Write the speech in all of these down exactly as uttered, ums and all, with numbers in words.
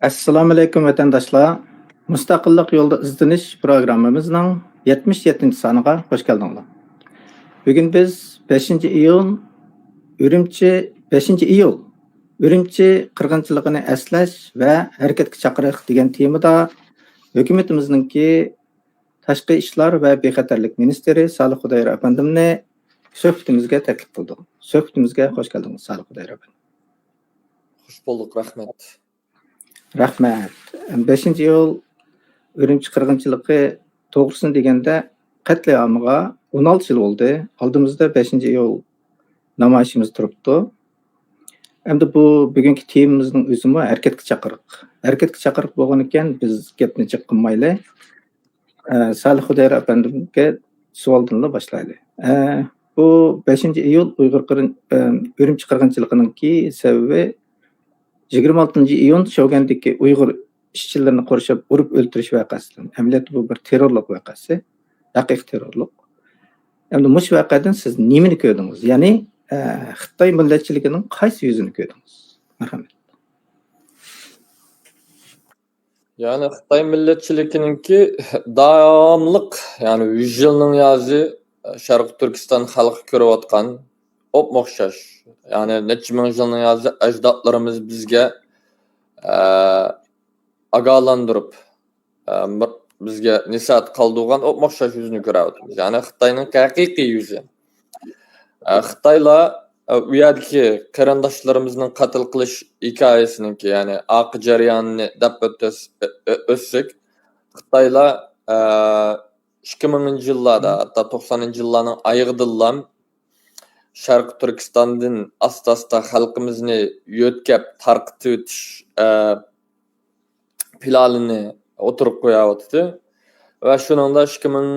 ئەسسالامۇئەلەيكۇم، ۋەتەنداشلار. مۇستەقىللىق يولىدا ئىزدىنىش پروگراممىمىزنىڭ يەتمىش يەتتىنچى سانىغا خوش كەلدىڭلار. بۈگۈن بىز بەشىنچى ئىيۇن، ئۈرۈمچى، بەشىنچى ئىيۇل، ئۈرۈمچى قىرغىنچىلىقىنى ئەسلەش ۋە ھەرىكەتكە چاقىرىق دېگەن تېمىدا ھۆكۈمىتىمىزنىڭكى تاشقى ئىشلار ۋە بىخەتەرلىك مىنىستىرى سالىھ خۇدايار ئەپەندىمنى سۆھبىتىمىزگە تەكلىپ قىلدۇق. سۆھبىتىمىزگە خوش كەلدىڭىز، سالىھ خۇدايار ئەپەندىم. خوش بولدۇق، رەھمەت. رەھمەت. بەشىنچى ئىيۇل ئۈرۈمچى قىرغىنچىلىقى توغرىسىنى دېگەندە، قەتلىئامىغا ئون ئالتە يىل بولدى. ئالدىمىزدا بەشىنچى ئىيۇل نامايىشىمىز تۇرۇپتۇ. ئەمدى بۇ بۈگۈنكى تېمىمىزنىڭ ئۆزىمۇ ھەرىكەتكە چاقىرىق. ھەرىكەتكە چاقىرىق بولغىنىكەن، بىز گەپنى جىق قىلمايلى. ئە، سالىھ خۇدايار ئەپەندىمگە سوئالدىنلا باشلايلى. ئە، بۇ بەشىنچى ئىيۇل ئۇيغۇر قىرىن-، ئە، ئۈرۈمچى قىرغىنچىلىقىنىڭكى سەۋەبى يىگىرمە ئالتىنچى ئىيۇن شياۋگۈەندىكى ئۇيغۇر ئىشچىلىرىنى قورشاپ ئۇرۇپ ئۆلتۈرۈش ۋەقەسىدىن. ئەمەلىيەتتە بۇ بىر تېررورلۇق ۋەقەسى، ھەقىقىي تېررورلۇق. ئەمدى مۇشۇ ۋەقەدىن سىز نېمىنى كۆردىڭىز؟ يەنى، ئە، خىتاي مىللەتچىلىكىنىڭ قايسى يۈزىنى كۆردىڭىز؟ مەرھەمەت. يەنى خىتاي مىللەتچىلىكىنىڭكى داۋاملىق، يەنى يۈز يىلنىڭ يازى شەرقىي تۈركىستان خەلقى كۆرۈۋاتقان ئوپمۇ ئوخشاش. يەنى نەچچە مىڭ يىلنىڭ يازى ئەجدادلىرىمىز بىزگە، ئە، ئاگاھلاندۇرۇپ، ئە، بىر، بىزگە نەسىھەت قالدۇرغان ئوپمۇ ئوخشاش يۈزنى كۆرۈۋاتىمىز. يەنى خىتاينىڭ ھەقىقىي يۈزى. ئە، خىتايلار، ئە، ئۇ يەردىكى قېرىنداشلىرىمىزنىڭ قەتل قىلىش ھېكايىسىنىڭكى، يەنى ئارقا جەريانىنى دەپ ئۆتەس-، ئۆ-، ئۆ-، ئۆتسەك، خىتايلار، ئە، ئىككى مىڭىنچى يىللاردا، ھەتتا توقسانىنچى يىللارنىڭ ئايىغىدىنلا شەرقىي تۈركىستاندىن ئاستا-ئاستا خەلقىمىزنى يۆتكەپ تارقىتىۋېتىش، ئە، پىلانىنى ئوتتۇرىغا قويۇۋاتىدۇ. ۋە شۇنىڭدا ئىككى مىڭ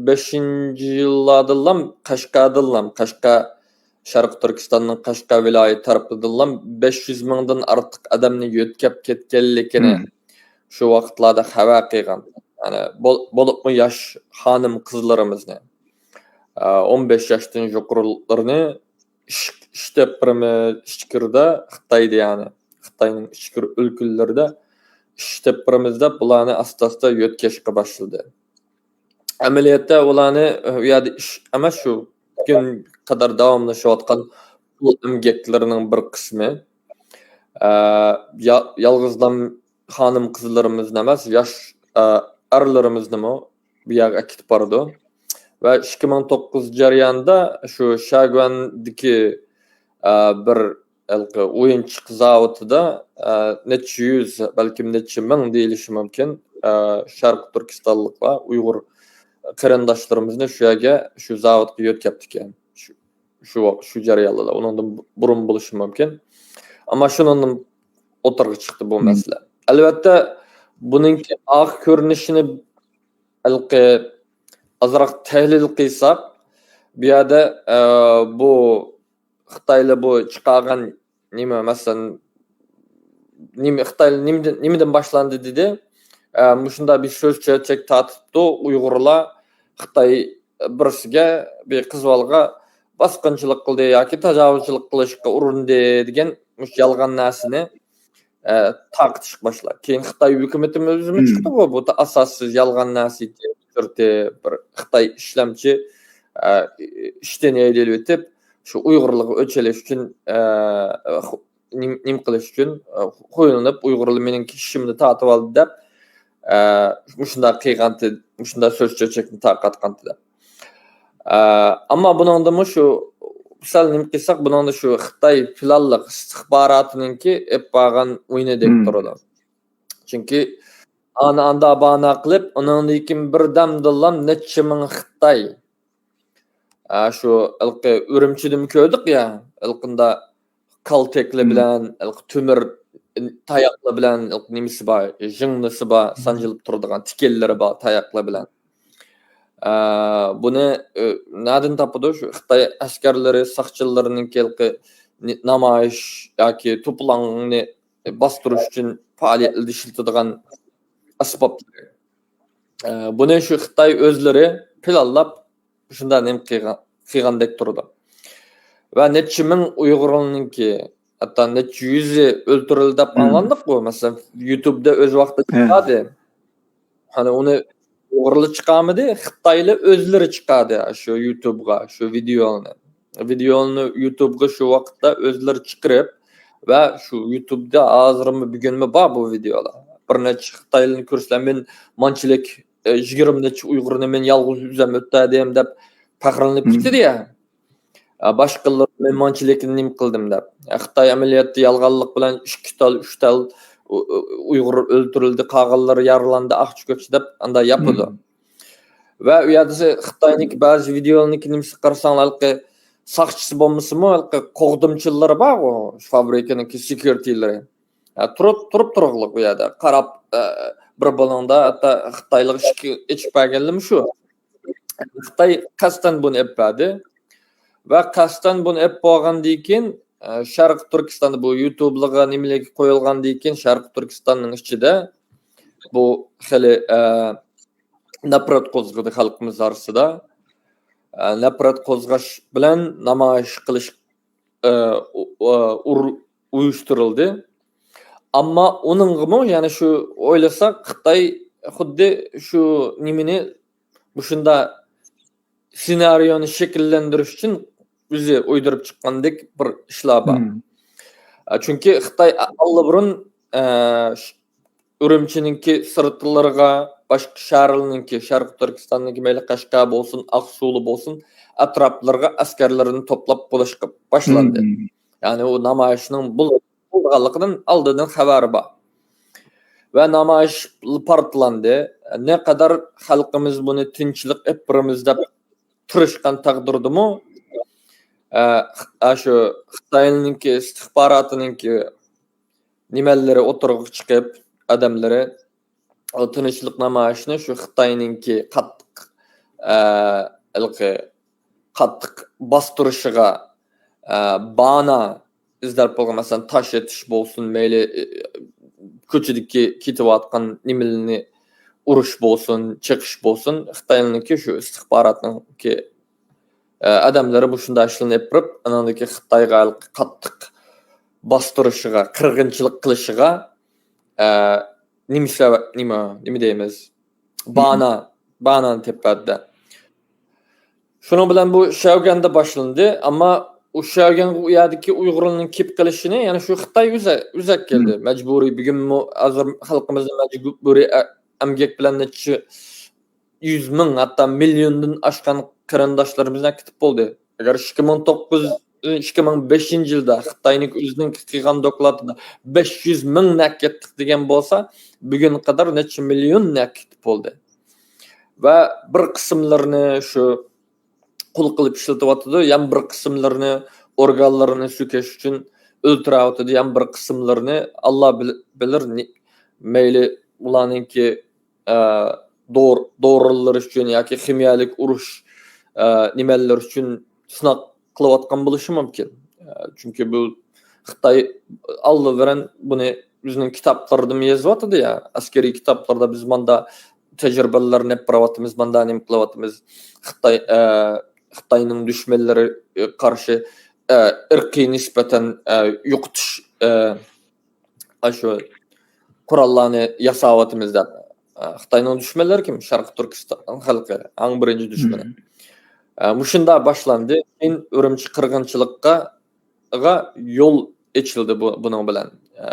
بەشىنچى يىللاردىنلا قەشقەردىنلا، قەشقەر شەرقىي تۈركىستاننىڭ قەشقەر ۋىلايىتى تەرىپىدىنلا بەش يۈز مىڭدىن ئارتۇق ئادەمنى يۆتكەپ كەتكەنلىكىنى شۇ ۋاقىتلاردا خەۋەر قىلغان. يەنى بول-، بولۇپمۇ ياش خانىم قىزلىرىمىزنى، ئە، ئون بەش ياشتىن يۇقىرىلىرىنى ئىش، ئىش تېپىپ بېرىمىز ئىچكىرىدە، خىتايدا يەنى. خىتاينىڭ ئىچكىرى ئۆلكىلىرىدە ئىش تېپىپ بېرىمىز دەپ، بۇلارنى ئاستا-ئاستا يۆتكەشكە باشلىدى. ئەمەلىيەتتە ئۇلارنى، ئۇ يەردە ئىش ئەمەس، شۇ كۈن قەدەر داۋاملىشىۋاتقان قول ئەمگەكلىرىنىڭ بىر قىسمى. ئە، يا-، يالغۇزلا خانىم قىزلىرىمىزنى ئەمەس، ياش، ئە، ئەرلىرىمىزنىمۇ بۇ يەرگە ئەكېتىپ بارىدۇ. ۋە ئىككى مىڭ توققۇز جەريانىدا شۇ شياۋگۈەندىكى، ئە، بىر ھېلىقى ئويۇنچۇق زاۋۇتىدا، ئە، نەچچە يۈز، بەلكىم نەچچە مىڭ دېيىلىشى مۇمكىن، ئە، شەرقىي تۈركىستانلىقلار، ئۇيغۇر قېرىنداشلىرىمىزنى شۇ يەرگە، شۇ زاۋۇتقا يۆتكەپتىكەن. شۇ، شۇ ۋاق-، شۇ جەريانلاردا، ئۇنىڭدىن بۇرۇن بولۇشى مۇمكىن. ئەمما شۇنىڭدىن ئوتتۇرىغا چىقتى بۇ مەسىلە. ئەلۋەتتە، بۇنىڭكى ئارقا كۆرۈنۈشىنى ھېلىقى ئازراق تەھلىل قىلساق، بۇ يەردە، ئە، بۇ خىتايلار بۇ چىقارغان نېمە، مەسىلەن، نېمە، خىتايلار نېمىدىن، نېمىدىن باشلاندى دېدى. ئە، مۇشۇنداق بىر سۆز چۆچەك تارتىپتۇ، ئۇيغۇرلار خىتاي بىرسىگە، بىر قىز بالىغا باسقۇنچىلىق قىلدى ياكى تاجاۋۇزچىلىق قىلىشقا ئۇرۇندى دېگەن مۇشۇ يالغان نەرسىنى، ئە، تارقىتىشقا باشلاندى. كېيىن خىتاي ھۆكۈمىتىمىزمۇ چىقتىغۇ، بۇ ئاساسسىز يالغان نەرسە ئىدى، بىر خىتاي ئىشلەمچى، ئە، ئىشتىن ھەيدىلىۋېتىپ، شۇ ئۇيغۇرلارغا ئۆچ ئېلىش ئۈچۈن، ئە، نېمە، نېمە قىلىش ئۈچۈن، ئە، خۇيلىنىپ، ئۇيغۇرلار مېنىڭ ئىشىمنى تارتىۋالدى دەپ، ئە، مۇشۇنداق قىلغانتى، مۇشۇنداق سۆز چۆچەكنى تارقاتقانتى دەپ. ئە، ئەمما بۇنىڭدىمۇ شۇ، سەل نېمە قىلساق، بۇنىڭدا شۇ خىتاي پىلانلىق ئىستىخباراتىنىڭكى ئېلىپ بارغان ئويۇنىدەك تۇرىدۇ. چۈنكى ئانا ئاندا بانا قىلىپ، ئۇنىڭدىن كېيىن بىردەمدىلا نەچچە مىڭ خىتاي، ئە، شۇ ھېلىقى ئۈرۈمچىدىمۇ كۆردۇق يا، ھېلىقىندا كالتەكلەر بىلەن، ھېلىقى تۆمۈر تاياقلار بىلەن، ھېلىقى نېمىسى بار، ژىڭنىسى بار، سانجىلىپ تۇرىدىغان تىكەنلىرى بار تاياقلار بىلەن. ئە، بۇنى، ئە، نەدىن تاپىدۇ؟ شۇ خىتاي ئەسكەرلىرى، ساقچىلىرىنىڭكى ھېلىقى نى-، نامايىش ياكى توپىلاڭنى باستۇرۇش ئۈچۈن پائالىيەتلىرىدە ئىشلىتىدىغان ئەسبابلىرى. ئە، بۇنى شۇ خىتاي ئۆزلىرى پىلانلاپ، شۇنداق نېمە قىلغان، قىلغاندەك تۇرىدۇ. ۋە نەچچە مىڭ ئۇيغۇرنىڭكى، ھەتتا نەچچە يۈزى ئۆلتۈرۈلدى دەپ ئاڭلاندۇققۇ. مەسىلەن، يۇتۇبدا ئۆز ۋاقتىدا چىقاردى. ھەنە ئۇنى ئۇيغۇرلار چىقارمىدى، خىتايلار ئۆزلىرى چىقاردى شۇ يۇتۇبغا شۇ ۋىدېئونى. ۋىدېئونى يۇتۇبغا شۇ ۋاقىتتا ئۆزلىرى چىقىرىپ ۋە شۇ يۇتۇبدا ھازىرمۇ، بۈگۈنمۇ بار بۇ ۋىدېئولار. بىر نەچچە خىتايلىنى كۆرسىلەر، مەن مانچىلىك، ئە، يىگىرمە نەچچە ئۇيغۇرنى مەن يالغۇز ئۆزۈم ئۆلتۈردۈم دەپ پەخىرلىنىپ كېتىدۇ يا. ئە، باشقىلار مەن مانچىلىكنى نېمە قىلدىم دەپ. ئە، خىتاي ئەمەلىيەتتە يالغانلىق بىلەن ئىككى تال، ئۈچ تال ئۇ-، ئۇ-، ئۇيغۇر ئۆلتۈرۈلدى، قالغانلىرى يارىلاندى، ئاقچى كۆچتى دەپ ئاندا ياپىدۇ. ۋە ئۇ يەردە خىتاينىڭكى بەزى ۋىدېئولىرىنىڭكى نېمىسىگە قارىساڭلار، ھېلىقى ساقچىسى بولمىسىمۇ، ھېلىقى قوغدىمچىلىرى بارغۇ، شۇ فابرىكىنىڭكى سېكيۇرىتىلىرى. ئە، تۇرۇپ، تۇرۇپ تۇرۇقلۇق ئۇ يەردە. قاراپ، ئە، بىر بولۇڭدا، ھەتتا خىتايلىق ئىشىك ئېچىپ بەرگەنلىمۇ شۇ. خىتاي قەستەن بۇنى ئېلىپ بەردى. ۋە قەستەن بۇنى ئېلىپ بولغاندىن كېيىن، ئە، شەرقىي تۈركىستاندا بۇ يۇتۇبلىغا نېمىلەرگە قويۇلغاندىن كېيىن، شەرقىي تۈركىستاننىڭ ئىچىدە بۇ خېلى، ئە، نەپرەت قوزغىدى خەلقىمىز ئارىسىدا. ئە، نەپرەت قوزغاش بىلەن نامايىش قىلىش، ئە، ئۇ-، ئۇ-، ئۇر-، ئۇيۇشتۇرۇلدى. ئەمما ئۇنىڭغىمۇ، يەنى شۇ ئويلىساق، خىتاي خۇددى شۇ نېمىنى، مۇشۇنداق سېنارىيونى شەكىللەندۈرۈش ئۈچۈن ئۆزى ئويدۇرۇپ چىققاندەك بىر ئىشلار بار. ئە، چۈنكى خىتاي ئاللىبۇرۇن، ئە، ش-، ئۈرۈمچىنىڭكى سىرتلىرىغا، باشقا شەھەرلەرنىڭكى، شەرقىي تۈركىستاننىڭكى، مەيلى قەشقەر بولسۇن، ئاقسۇلى بولسۇن، ئەتراپلىرىغا ئەسكەرلىرىنى توپلاپ بولۇشقا باشلاندى. يەنى ئۇ نامايىشنىڭ بول-، بولىدىغانلىقىدىن ئالدىدىن خەۋىرى بار. ۋە نامايىش پارتلاندى. نەقەدەر خەلقىمىز بۇنى تىنچلىق ئېلىپ بېرىمىز دەپ تىرىشقان تەقدىردىمۇ، ئە، ئە، شۇ خىتاينىڭكى ئىستىخباراتىنىڭكى نېمەلىرى ئوتتۇرىغا چىقىپ، ئادەملىرى ئۇ تىنچلىق نامايىشىنى شۇ خىتاينىڭكى قاتتىق، ئە، ھېلىقى قاتتىق باستۇرۇشىغا، ئە، بانا ئىزدەپ بولغان، مەسىلەن، تاش ئېتىش بولسۇن، مەيلى، ئە، كوچىدىكى كېتىۋاتقان نېمىلەرنى ئۇرۇش بولسۇن، چېقىش بولسۇن، خىتاينىڭكى شۇ ئىستىخباراتنىڭكى، ئە، ئادەملىرى مۇشۇنداق ئىشلارنى ئېلىپ بېرىپ، ئاناندىكى خىتايغا قاتتىق باستۇرۇشىغا، قىرغىنچىلىق قىلىشىغا، ئە، نېمە سەۋەب، نېمە، نېمە دەيمىز؟ بانا، بانانى تېپىۋەتتى. شۇنىڭ بىلەن بۇ شياۋگۈەندە باشلاندى. ئەمما ئۇ شياۋگۈەنگە ئۇ يەردىكى ئۇيغۇرلارنىڭ كېلىپ قېلىشىنى، يەنى شۇ خىتاي ئۆزى، ئۆزى ئەكەلدى. مەجبۇرىي، بۈگۈنمۇ ھازىر خەلقىمىزنى مەجبۇرىي ئە-، ئەمگەك بىلەن نەچچە يۈز مىڭ، ھەتتا مىليوندىن ئاشقان قېرىنداشلىرىمىزنى ئەكېتىپ بولدى. ئەگەر ئىككى مىڭ توققۇز، ئىككى مىڭ بەشىنچى يىلدا خىتاينىڭ ئۆزىنىڭ قىلغان دوكلاتىدا بەش يۈز مىڭنى ئەكەتتۇق دېگەن بولسا، بۈگۈنگە قەدەر نەچچە مىليوننى ئەكېتىپ بولدى. ۋە بىر قىسىملىرىنى شۇ قۇل قىلىپ ئىشلىتىۋاتىدۇ، يەنە بىر قىسىملىرىنى ئورگانلىرىنى سۆكۈش ئۈچۈن ئۆلتۈرۈۋاتىدۇ، يەنە بىر قىسىملىرىنى ئاللا بىل-، بىلىر، نى-، مەيلى ئۇلارنىڭكى، ئە، دور-، دورىلىرى ئۈچۈن ياكى خىمىيەلىك ئۇرۇش، ئە، نېمەلىرى ئۈچۈن سىناق قىلىۋاتقان بولۇشى مۇمكىن. ئە، چۈنكى بۇ خىتاي ئاللىبۇرۇن بۇنى ئۆزىنىڭ كىتابلىرىدىمۇ يېزىۋاتىدۇ يا، ئەسكىرىي كىتابلاردا بىز ماندا تەجرىبىلەرنى ئېلىپ بېرىۋاتىمىز، ماندا نېمە قىلىۋاتىمىز، خىتاي، ئە، خىتاينىڭ دۈشمەنلىرى قارشى، ئە، ئىرقىي نىسبەتەن، ئە، يوقىتىش، ئە، ئاشۇ قوراللارنى ياساۋاتىمىز دەپ. ئە، خىتاينىڭ دۈشمەنلىرى كىم؟ شەرقىي تۈركىستان خەلقى، ئەڭ بىرىنچى دۈشمىنى. ئە، مۇشۇنداق باشلاندى. كېيىن ئۈرۈمچى قىرغىنچىلىققا، غا يول ئېچىلدى بۇ، بۇنىڭ بىلەن. ئە،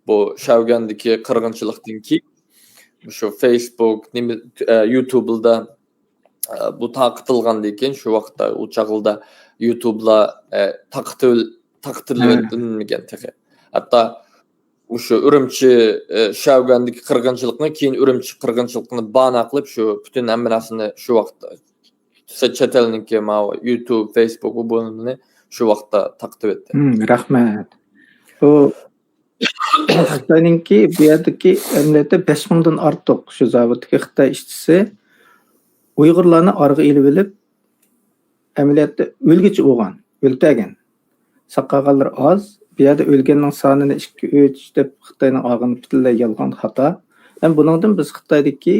بۇ شياۋگۈەندىكى قىرغىنچىلىقتىن كېيىن، مۇشۇ فېيسبۇك، نېمە، ئە، يۇتۇبلاردا، ئە، بۇ تارقىتىلغاندىن كېيىن، شۇ ۋاقىتتا، ئۇ چاغلىدا يۇتۇبلار، ئە، تارقىتىۋېل-، تارقىتىلىۋېتىلمىگەن تېخى. ھەتتا مۇشۇ ئۈرۈمچى، ئە، شياۋگۈەندىكى قىرغىنچىلىقنى، كېيىن ئۈرۈمچى قىرغىنچىلىقىنى بانا قىلىپ، شۇ پۈتۈن ھەممە نەرسىنى شۇ ۋاقىتتا چەت ئەلنىڭكى ماۋۇ يۇتۇب، فېيسبۇك، بۇنى شۇ ۋاقىتتا تارقىتىۋەتتى. ھىم، رەھمەت. بۇ خىتاينىڭكى بۇ يەردىكى ئەمەلىيەتتە بەش مىڭدىن ئارتۇق شۇ زاۋۇتتىكى خىتاي ئىشچىسى ئۇيغۇرلارنى ئارىغا ئېلىۋېلىپ، ئەمەلىيەتتە ئۆلگۈچى بولغان، ئۆلتۈرگەن. ساق قالغانلىرى ئاز. بۇ يەردە ئۆلگەننىڭ سانىنى ئىككى، ئۈچ دەپ خىتاينىڭ ئالغىنى پۈتۈنلەي يالغان، خاتا. ھەم بۇنىڭدىن بىز خىتايدىكى،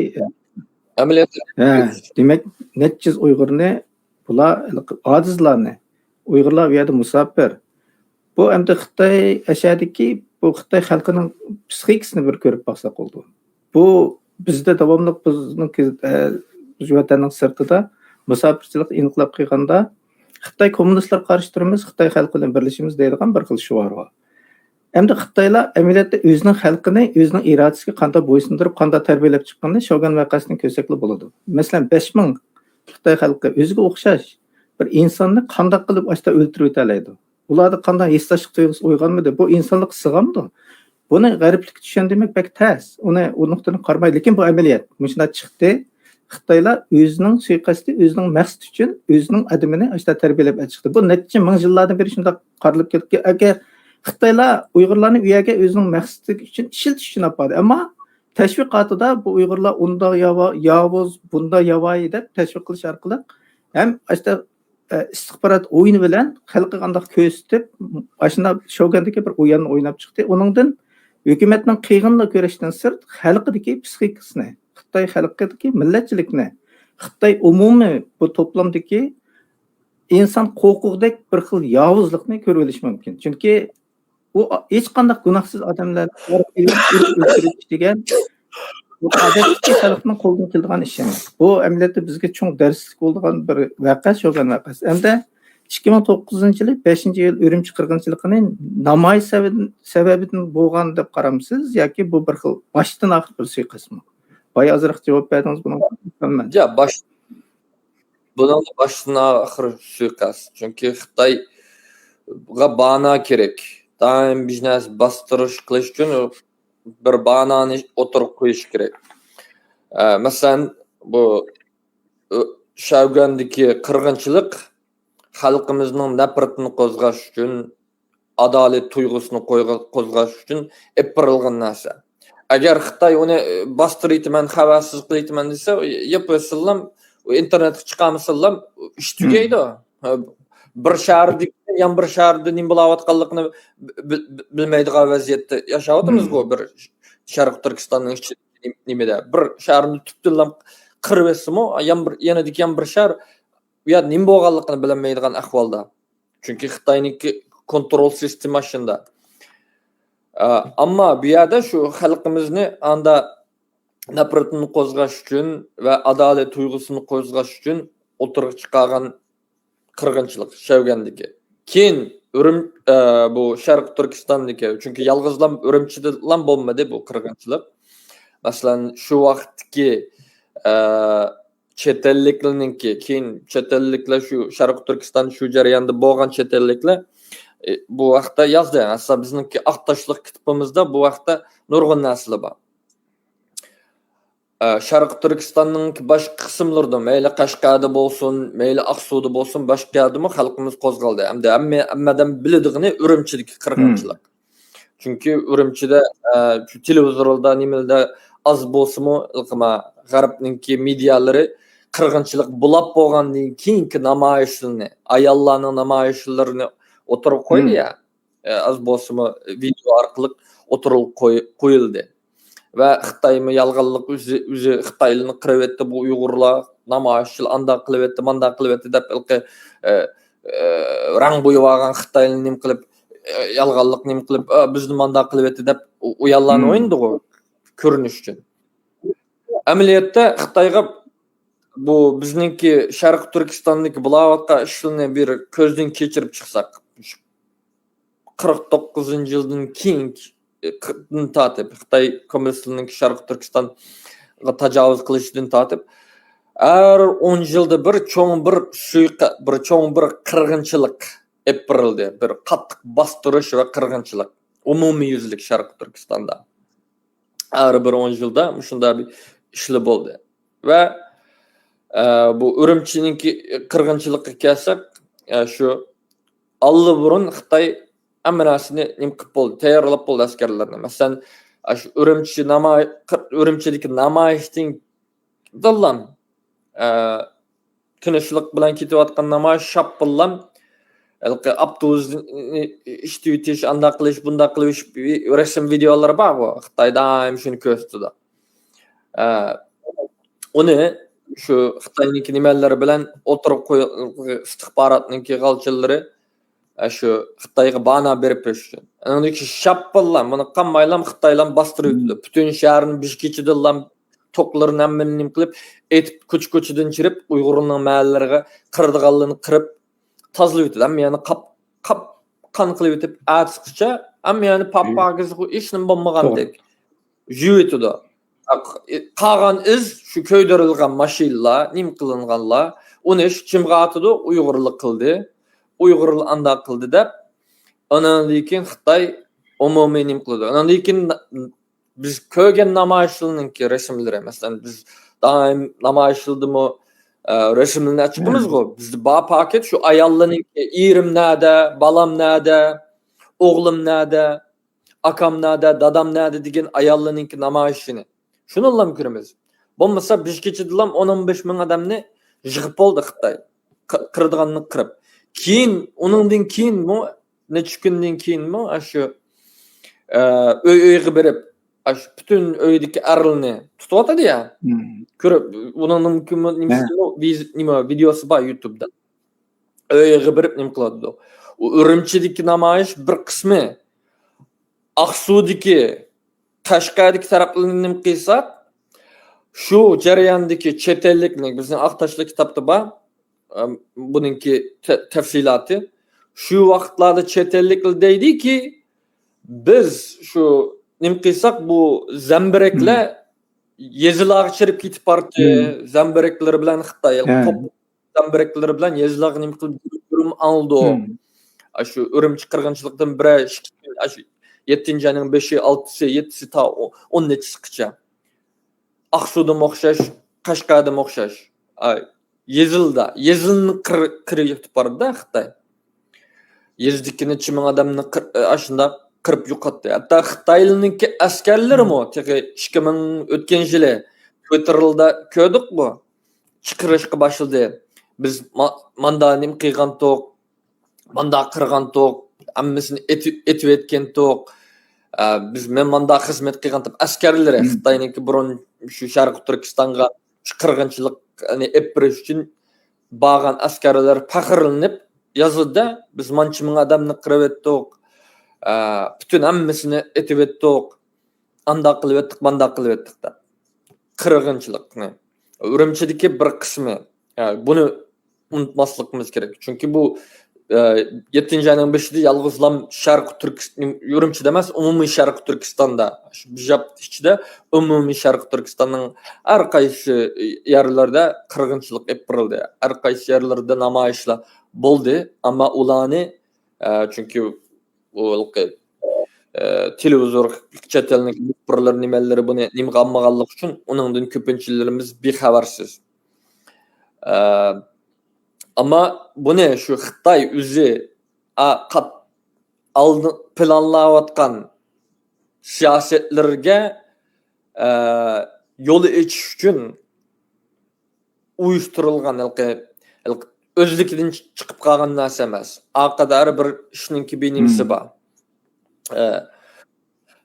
ئەمەلىيەتتە، ھە، دېمەك، نەچچە يۈز ئۇيغۇرنى، بۇلار ئاجىزلارنى، ئۇيغۇرلار بۇ يەردە مۇساپىر. بۇ ئەمدى خىتاي ئەشەدىكى، بۇ خىتاي خەلقىنىڭ پسىخىكىسىنى بىر كۆرۈپ باقساق بولىدۇ. بۇ بىزدە داۋاملىق بىزنىڭكى، ئە، بىز ۋەتەننىڭ سىرتىدا مۇساپىرچىلىق ئىنقىلاب قىلغاندا، خىتاي كوممۇنىستلارغا قارشى تۇرىمىز، خىتاي خەلقى بىلەن بىرلىشىمىز دەيدىغان بىر خىل شوئار بار. ئەمدى خىتايلار ئەمەلىيەتتە ئۆزىنىڭ خەلقىنى، ئۆزىنىڭ ئىرادىسىگە قانداق بويسۇندۇرۇپ، قانداق تەربىيەلەپ چىققىنىنى شوگەن ۋەقەسىدىن كۆرسەكلا بولىدۇ. مەسىلەن، بەش مىڭ خىتاي خەلقى ئۆزىگە ئوخشاش بىر ئىنساننى قانداق قىلىپ ئاشتا ئۆلتۈرۈۋېتەلەيدۇ؟ ئۇلاردا قانداق ھېسداشلىق تۇيغۇسى ئويغانمىدى؟ بۇ ئىنسانلىققا سىغامدۇ؟ بۇنى غەربلىككە چۈشەندۈرمەك بەك تەس. ئۇنى، ئۇ نۇقتىدىن قارىمايلى. لېكىن بۇ ئەمەلىيەت. مۇشۇنداق چىقتى. خىتايلار ئۆزىنىڭ سۇيىقەستى، ئۆزىنىڭ مەقسىتى ئۈچۈن ئۆزىنىڭ ئادىمىنى ئاشتا تەربىيەلەپ چىقتى. بۇ نەچچە مىڭ يىللاردىن بېرى شۇنداق قارىلىپ كەلدى. ئەگەر خىتايلار ئۇيغۇرلارنى ئۇ يەرگە ئۆزىنىڭ مەقسىتى ئۈچۈن ئىشلىتىش ئۈچۈن ئاپاردى. ئەمما تەشۋىقاتىدا بۇ ئۇيغۇرلار ئۇنداق ياۋا-، ياۋۇز، بۇنداق ياۋايى دەپ تەشۋىق قىلىش ئارقىلىق ھەم ئاشتا، ئە، ئىستىخبارات ئويۇنى بىلەن خەلققە قانداق كۆرسىتىپ، ئاشۇنداق شوگەندىكى بىر ئويۇننى ئويناپ چىقتى. ئۇنىڭدىن ھۆكۈمەتنىڭ قىيغىنىلا كۆرۈشتىن سىرت، خەلقىدىكى پسىخىكىسىنى، خىتاي خەلقىدىكى مىللەتچىلىكنى، خىتاي ئومۇمىي بۇ توپلامدىكى ئىنسان قوقۇقدەك بىر خىل ياۋۇزلۇقنى كۆرۈۋېلىش مۇمكىن. چۈنكى ئۇ ھېچقانداق گۇناھسىز ئادەملەرنى ئۇرۇپ ئۆلتۈرۈش دېگەن بۇ ئادەتتىكى خەلقنىڭ قولىدىن كېلىدىغان ئىش ئەمەس. بۇ ئەمەلىيەتتە بىزگە چوڭ دەرسلىك بولىدىغان بىر ۋەقە، شوگەن ۋەقەسى. ئەمدى ئىككى مىڭ توققۇزىنچى يىلى بەشىنچى ئىيۇل ئۈرۈمچى قىرغىنچىلىقىنى نامايىش سەۋەبىدىن، سەۋەبىدىن بولغان دەپ قارامسىز ياكى بۇ بىر خىل باشتىن ئاخىر بىر سۇيىقەستمۇ؟ بايا ئازراق جاۋاب بەردىڭىز بۇنىڭغا. مەن يا باش بۇنىڭدا باشتىن ئاخىر سۇيىقەست. چۈنكى خىتايغا بانا كېرەك. دائىم بىر نەرسە باستۇرۇش قىلىش ئۈچۈن بىر بانانى ئوتتۇرىغا قويۇش كېرەك. ئە، مەسىلەن، بۇ، ئۆ، شياۋگۈەندىكى قىرغىنچىلىق خەلقىمىزنىڭ نەپرىتىنى قوزغاش ئۈچۈن، ئادالەت تۇيغۇسىنى قويغا-، قوزغاش ئۈچۈن ئېلىپ بېرىلغان نەرسە. ئەگەر خىتاي ئۇنى، ئە، باستۇرۇۋېتىمەن، خەۋەرسىز قىلىۋېتىمەن دېسە، ياپىۋەتسىنلام، ئۇ ئىنتېرنېتقا چىقارمىسىنلام، ئىش تۈگەيدۇ. ھە، بىر شەھەردىكى يەنە بىر شەھەردە نېمە بولاۋاتقانلىقىنى بىل-، بىل-، بىلمەيدىغان ۋەزىيەتتە ياشاۋاتىمىزغۇ، بىر شەرقىي تۈركىستاننىڭ ئىچىدىكى نېمىدە. بىر شەھەرنى تۈپتىنلەپ قىرىۋەتسىمۇ، يەنە بىر، يېنىدىكى يەنە بىر شەھەر ئۇ يەردە نېمە بولغانلىقىنى بىلەلمەيدىغان ئەھۋالدا. چۈنكى خىتاينىڭكى كونترول سىستېما شۇنداق. ئە، ئەمما بۇ يەردە شۇ خەلقىمىزنى ئاندا نەپرىتىنى قوزغاش ئۈچۈن ۋە ئادالەت تۇيغۇسىنى قوزغاش ئۈچۈن ئوتتۇرىغا چىقارغان قىرغىنچىلىق شياۋگۈەندىكى. كېيىن ئۈرۈم-، ئە، بۇ شەرقىي تۈركىستاندىكى، چۈنكى يالغۇزلام ئۈرۈمچىدىلا بولمىدى بۇ قىرغىنچىلىق. مەسىلەن، شۇ ۋاقىتتىكى، ئە، چەت ئەللىكلەرنىڭكى، كېيىن چەت ئەللىكلەر شۇ شەرقىي تۈركىستان شۇ جەرياندا بولغان چەت ئەللىكلەر، ئى، بۇ ھەقتە يازدى. ئەسلى بىزنىڭكى ئاق تاشلىق كىتابىمىزدا بۇ ھەقتە نۇرغۇن نەرسىلەر بار. ئە، شەرقىي تۈركىستاننىڭكى باشقا قىسىملىرىدا، مەيلى قەشقەردە بولسۇن، مەيلى ئاقسۇدا بولسۇن، باشقا يەردىمۇ خەلقىمىز قوزغالدى. ئەمدى ھەممە، ھەممە ئادەم بىلىدىغىنى ئۈرۈمچىدىكى قىرغىنچىلىق. چۈنكى ئۈرۈمچىدە، ئە، شۇ تېلېۋىزوردا، نېمىلەردە ئاز بولسىمۇ، غەربنىڭكى مېدىيالىرى قىرغىنچىلىق بولاپ بولغاندىن كېيىنكى نامايىشلىرىنى، ئاياللارنىڭ نامايىشلىرىنى ئوتتۇرىغا قويدى يا. ئە، ئاز بولسىمۇ ۋىدېئو ئارقىلىق ئوتتۇرىغا قوي-، قويۇلدى. ۋە خىتايمۇ يالغانلىق ئۆزى، ئۆزى خىتايلارنى قىرىۋەتتى، بۇ ئۇيغۇرلار نامايىشچىلار ئانداق قىلىۋەتتى، مانداق قىلىۋەتتى دەپ ھېلىقى، ئە، ئە، رەڭ بويىۋالغان خىتايلارنى نېمە قىلىپ، ئە، يالغانلىق نېمە قىلىپ، ئە، بىزنى مانداق قىلىۋەتتى دەپ ئۇ، ئۇ ياللارنى ئوينىدىغۇ كۆرۈنۈش ئۈچۈن. ئەمەلىيەتتە خىتايغا بۇ بىزنىڭكى شەرقىي تۈركىستاندىكى بولاۋاتقان ئىشلارنى بىر كۆزدىن كەچۈرۈپ چىقساق، قىرىق توققۇزىنچى يىلدىن كېيىنكى، دىن تارتىپ، خىتاي كوممۇنىستلىرىنىڭ شەرقىي تۈركىستانغا تاجاۋۇز قىلىشىدىن تارتىپ، ھەر ئون يىلدا بىر چوڭ بىر سۇيىقە-، بىر چوڭ بىر قىرغىنچىلىق ئېلىپ بېرىلدى. بىر قاتتىق باستۇرۇش ۋە قىرغىنچىلىق ئومۇميۈزلۈك شەرقىي تۈركىستاندا. ھەر بىر ئون يىلدا مۇشۇنداق بىر ئىشلار بولدى. ۋە، ئە، بۇ ئۈرۈمچىنىڭكى قىرغىنچىلىققا كەلسەك، ئە، شۇ ئاللىبۇرۇن خىتاي ھەممە نەرسىنى نېمە قىلىپ بولدى، تەييارلاپ بولدى ئەسكەرلەرنى. مەسىلەن، ئاشۇ ئۈرۈمچى ناماي-، قىر-، ئۈرۈمچىدىكى نامايىشتىن داللام، ئە، تىنچلىق بىلەن كېتىۋاتقان نامايىش شاپپىللام ھېلىقى ئاپتوبۇسنى ئىشلىتىۋېتىش، ئانداق قىلىش، بۇنداق قىلىش، رەسىم ۋىدېئولىرى بارغۇ، خىتاي دائىم شۇنى كۆرسىتىدۇ. ئە، ئۇنى شۇ خىتاينىڭكى نېمەلىرى بىلەن ئوتتۇرىغا قوي-، ئىستىخباراتنىڭكى غالچىلىرى ئە، شۇ خىتايغا بانا بېرىپ بېرىش ئۈچۈن. ئاندىن كېيىن شاپپىللا، بۇنى قاممايلا خىتايلار باستۇرۇۋېتىدۇ. پۈتۈن شەھەرنى بىر كېچىدىنلا توكلىرىنى ھەممىنى نېمە قىلىپ، ئېتىپ، كوچا-كوچىدىن چىرىپ، ئۇيغۇرنىڭ مەھەللىلىرىگە قىرىدىغانلىرىنى قىرىپ، تازىلىۋېتىدۇ. ھەممە يەرنى قاپ-، قاپ-، قان قىلىۋېتىپ، ئەتىسىگىچە ھەممە يەرنى پاپاكىز، ھېچنېمە بولمىغاندەك يۇيۇۋېتىدۇ. قالغان ئىز شۇ كۆيدۈرۈلگەن ماشىنىلار، نېمە قىلىنغانلار، ئۇنى شۇ چىمغا ئاتىدۇ، ئۇيغۇرلار قىلدى، ئۇيغۇرلار ئانداق قىلدى دەپ، ئاناندىن كېيىن خىتاي ئومۇمىي نېمە قىلىدۇ. ئاناندىن كېيىن بىز كۆرگەن نامايىشلارنىڭكى رەسىملىرى، مەسىلەن، بىز دائىم نامايىشلىرىدىمۇ، ئە، رەسىملىرىنى ئەچىقىمىزغۇ. بىزدە بار پاكىت شۇ ئاياللارنىڭكى، «ئېرىم نەدە؟ بالام نەدە؟ ئوغلۇم نەدە؟ ئاكام نەدە؟ دادام نەدە؟» دېگەن ئاياللارنىڭكى نامايىشىنى. شۇنىلا كۆرىمىز. بولمىسا بىر كېچىدىلا ئون، ئون بەش مىڭ ئادەمنى يىغىپ بولدى خىتاي. قىرىدىغاننى قىرىپ. كېيىن، ئۇنىڭدىن كېيىنمۇ، نەچچە كۈندىن كېيىنمۇ ئاشۇ، ئە، ئۆي-ئۆيگە بېرىپ، ئاشۇ پۈتۈن ئۆيدىكى ئەرلىرىنى تۇتۇۋاتىدۇ يا. كۆرۈپ، ئۇنىڭ نېمە، نېمە، ۋىدېوسى بار يۇتۇبتا. ئۆيىگە بېرىپ نېمە قىلىدۇ. ئۇ ئۈرۈمچىدىكى نامايىش بىر قىسمى، ئاقسۇدىكى، قەشقەردىكى تەرەپلىرىنى نېمە قىلساق، شۇ جەرياندىكى چەت ئەللىكنىڭ، بىزنىڭ ئاقتاشلىق كىتابتا بار، ئەم، بۇنىڭكى تە-، تەپسىلاتى. شۇ ۋاقىتلاردا چەت ئەللىكلەر دەيدىكى، بىز شۇ نېمە قىلساق، بۇ زەمبىرەكلەر يېزىلارغا چىرىپ كېتىپ بارتتى، زەمبىرەكلىرى بىلەن خىتاي، توپ زەمبىرەكلىرى بىلەن يېزىلارغا نېمە قىلىپ يۈرۈم ئاڭلىدۇ. ئاشۇ ئۈرۈمچى قىرغىنچىلىقتىن بىرەر ئىككى كۈن، ئاشۇ يەتتىنچى ئاينىڭ بەشى، ئالتىسى، يەتتىسى تا ئو-، ئون نەچچىسىگىچە. ئاقسۇدىمۇ ئوخشاش، قەشقەردىمۇ ئوخشاش. ئاي، يېزىلدا، يېزىلنى قىر-، قىرىۋېتىپ بارىدۇ خىتاي. يېزىدىكى نەچچە مىڭ ئادەمنى قىر-، ئاشۇنداق قىرىپ يوقاتتى. ھەتتا خىتايلارنىڭكى ئەسكەرلىرىمۇ تېخى ئىككى مىڭ ئۆتكەن يىلى تويتېردا كۆردۇقمۇ؟ چىقىرىشقا باشلىدى. بىز ما-، ماندا نېمە قىلغانتۇق، ماندا قىرغانتۇق، ھەممىسىنى ئېتىۋەتكەنتۇق. ئە، بىز، مەن ماندا خىزمەت قىلغانتۇق. ئەسكەرلىرى، خىتاينىڭكى بۇرۇن شۇ شەرقىي تۈركىستانغا شۇ قىرغىنچىلىقنى ئېلىپ بېرىش ئۈچۈن بارغان ئەسكەرلەر پەخىرلىنىپ يازىدۇ، «بىز مانچە مىڭ ئادەمنى قىرىۋەتتۇق، ئە، پۈتۈن ھەممىسىنى ئېتىۋەتتۇق، ئانداق قىلىۋەتتۇق، مانداق قىلىۋەتتۇق» دەپ. قىرغىنچىلىقنى. ئۈرۈمچىدىكى بىر قىسمى. ئە، بۇنى ئۇنتۇماسلىقىمىز كېرەك. چۈنكى بۇ، ئە، يەتتىنچى ئاينىڭ بېشىدا يالغۇزلا شەرقىي تۈركىستان، ئۈرۈمچىدە ئەمەس، ئومۇمىي شەرقىي تۈركىستاندا، شۇ بىر ھەپتە ئىچىدە ئومۇمىي شەرقىي تۈركىستاننىڭ ھەر قايسى يەرلىرىدە قىرغىنچىلىق ئېلىپ بېرىلدى. ھەر قايسى يەرلىرىدە نامايىشلار بولدى. ئەمما ئۇلارنى، ئە، چۈنكى ئۇ ھېلىقى، ئە، تېلېۋىزور، چەت ئەلنىڭ مۇخبىرلىرى، نېمەلىرى بۇنى نېمىگە ئالمىغانلىقى ئۈچۈن ئۇنىڭدىن كۆپىنچىلىرىمىز بىخەۋەرسىز. ئە، ئەمما بۇنى شۇ خىتاي ئۆزى، ئا، قات-، ئالدىن پىلانلاۋاتقان سىياسەتلىرىگە، ئە، يول ئېچىش ئۈچۈن ئۇيۇشتۇرۇلغان، ھېلىقى، ھېلىقى ئۆزلۈكىدىن چىقىپ قالغان نەرسە ئەمەس. ئارقىدا ھەر بىر ئىشنىڭكى بىر نېمىسى بار. ئە،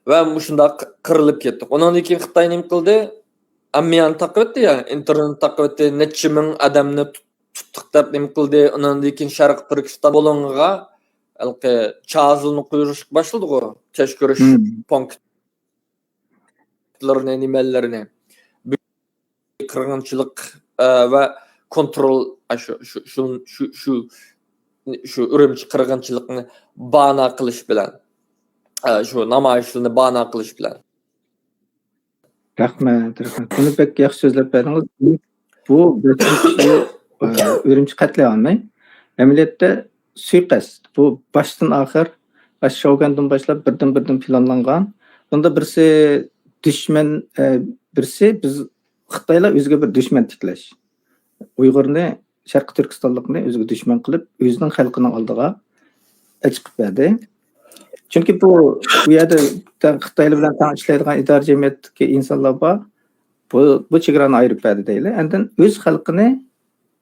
ۋە مۇشۇنداق قىرىلىپ كەتتۇق. ئۇنىڭدىن كېيىن خىتاي نېمە قىلدى؟ ھەممە يەرنى تاقىۋەتتى يا، ئىنتېرنېتنى تاقىۋەتتى، نەچچە مىڭ ئادەمنى تۇت-، تۇتتۇق دەپ نېمە قىلدى. ئۇنىڭدىن كېيىن شەرقىي تۈركىستان بۇلۇڭغا ھېلىقى چازىلنى قويۇشقا باشلىدىغۇ، تەكشۈرۈش پونكىتلىرىنى، نېمەلىرىنى. قىرغىنچىلىق، ئە، ۋە كونترول، ئە، شۇ، شۇ، شۇ، شۇ، شۇ، شۇ ئۈرۈمچى قىرغىنچىلىقىنى بانا قىلىش بىلەن، ئە، شۇ نامايىشلارنى بانا قىلىش بىلەن. رەھمەت، رەھمەت. بۇنى بەك ياخشى سۆزلەپ بەردىڭىز. بۇ، بۇ، ئە، ئۈرۈمچى قەتلىئامى ئەمەلىيەتتە سۇيىقەست. بۇ باشتىن ئاخىر، باش شوگۇندىن باشلاپ بىردىن-بىردىن پىلانلانغان. بۇندا بىرسى دۈشمەن، ئە، بىرسى بىز خىتايلار ئۆزىگە بىر دۈشمەن تىكلەش. ئۇيغۇرنى، شەرقىي تۈركىستانلىقنى ئۆزىگە دۈشمەن قىلىپ، ئۆزىنىڭ خەلقىنىڭ ئالدىغا ئەچىقىپ بەردى. چۈنكى بۇ، بۇ يەردە خىتايلار بىلەن تەڭ ئىشلەيدىغان ئىدارە جەمئىيەتتىكى ئىنسانلار بار. بۇ، بۇ چېگرانى ئايرىپ بەردى دەيلى. ئاندىن ئۆز خەلقىنى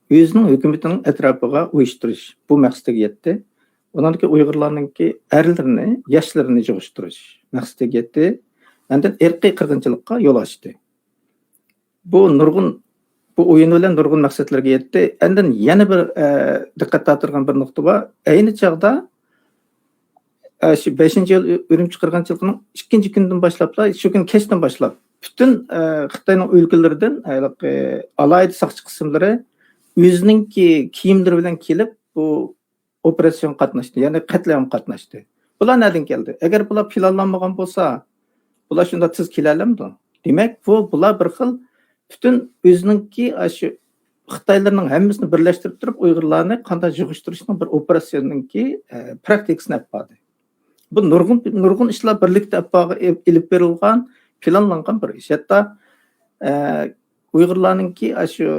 ئۆزىنىڭ ھۆكۈمىتىنىڭ ئەتراپىغا ئۇيۇشتۇرۇش، بۇ مەقسىتىگە يەتتى. ئۇنىڭدىكى ئۇيغۇرلارنىڭكى ئەرلىرىنى، ياشلىرىنى يىغىشتۇرۇش مەقسىتىگە يەتتى. ئاندىن ئىرقىي قىرغىنچىلىققا يول ئاچتى. بۇ نۇرغۇن، بۇ ئويۇن بىلەن نۇرغۇن مەقسەتلەرگە يەتتى. ئاندىن يەنە بىر، ئە، دىققەت تارتىدىغان بىر نۇقتا بار. ئەينى چاغدا ئە، شۇ بەشىنچى ئىيۇل ئۈرۈمچى قىرغىنچىلىقىنىڭ ئىككىنچى كۈنىدىن باشلاپلا، شۇ كۈنى كەچتىن باشلاپ، پۈتۈن، ئە، خىتاينىڭ ئۆلكىلىرىدىن، ئە، ھېلىقى ئالاھىدە ساقچى قىسىملىرى ئۆزىنىڭكى كىيىملىرى بىلەن كېلىپ، بۇ ئوپېراتسىيونغا قاتناشتى، يەنى قەتلىئامغا قاتناشتى. بۇلار نەدىن كەلدى؟ ئەگەر بۇلار پىلانلانمىغان بولسا، بۇلار شۇنداق تېز كېلەلەمدۇ؟ دېمەك، بۇ، بۇلار بىر خىل پۈتۈن ئۆزىنىڭكى ئاشۇ خىتايلارنىڭ ھەممىسىنى بىرلەشتۈرۈپ تۇرۇپ، ئۇيغۇرلارنى قانداق يىغىشتۇرۇشنىڭ بىر ئوپېراتسىيىنىڭكى، ئە، پراكتىكىسىنى ئېلىپ باردى. بۇ نۇرغۇن، نۇرغۇن ئىشلار بىرلىكتە ئېلىپ بارغا-، ئېلىپ بېرىلغان، پىلانلانغان بىر ئىش. ھەتتا، ئە، ئۇيغۇرلارنىڭكى ئاشۇ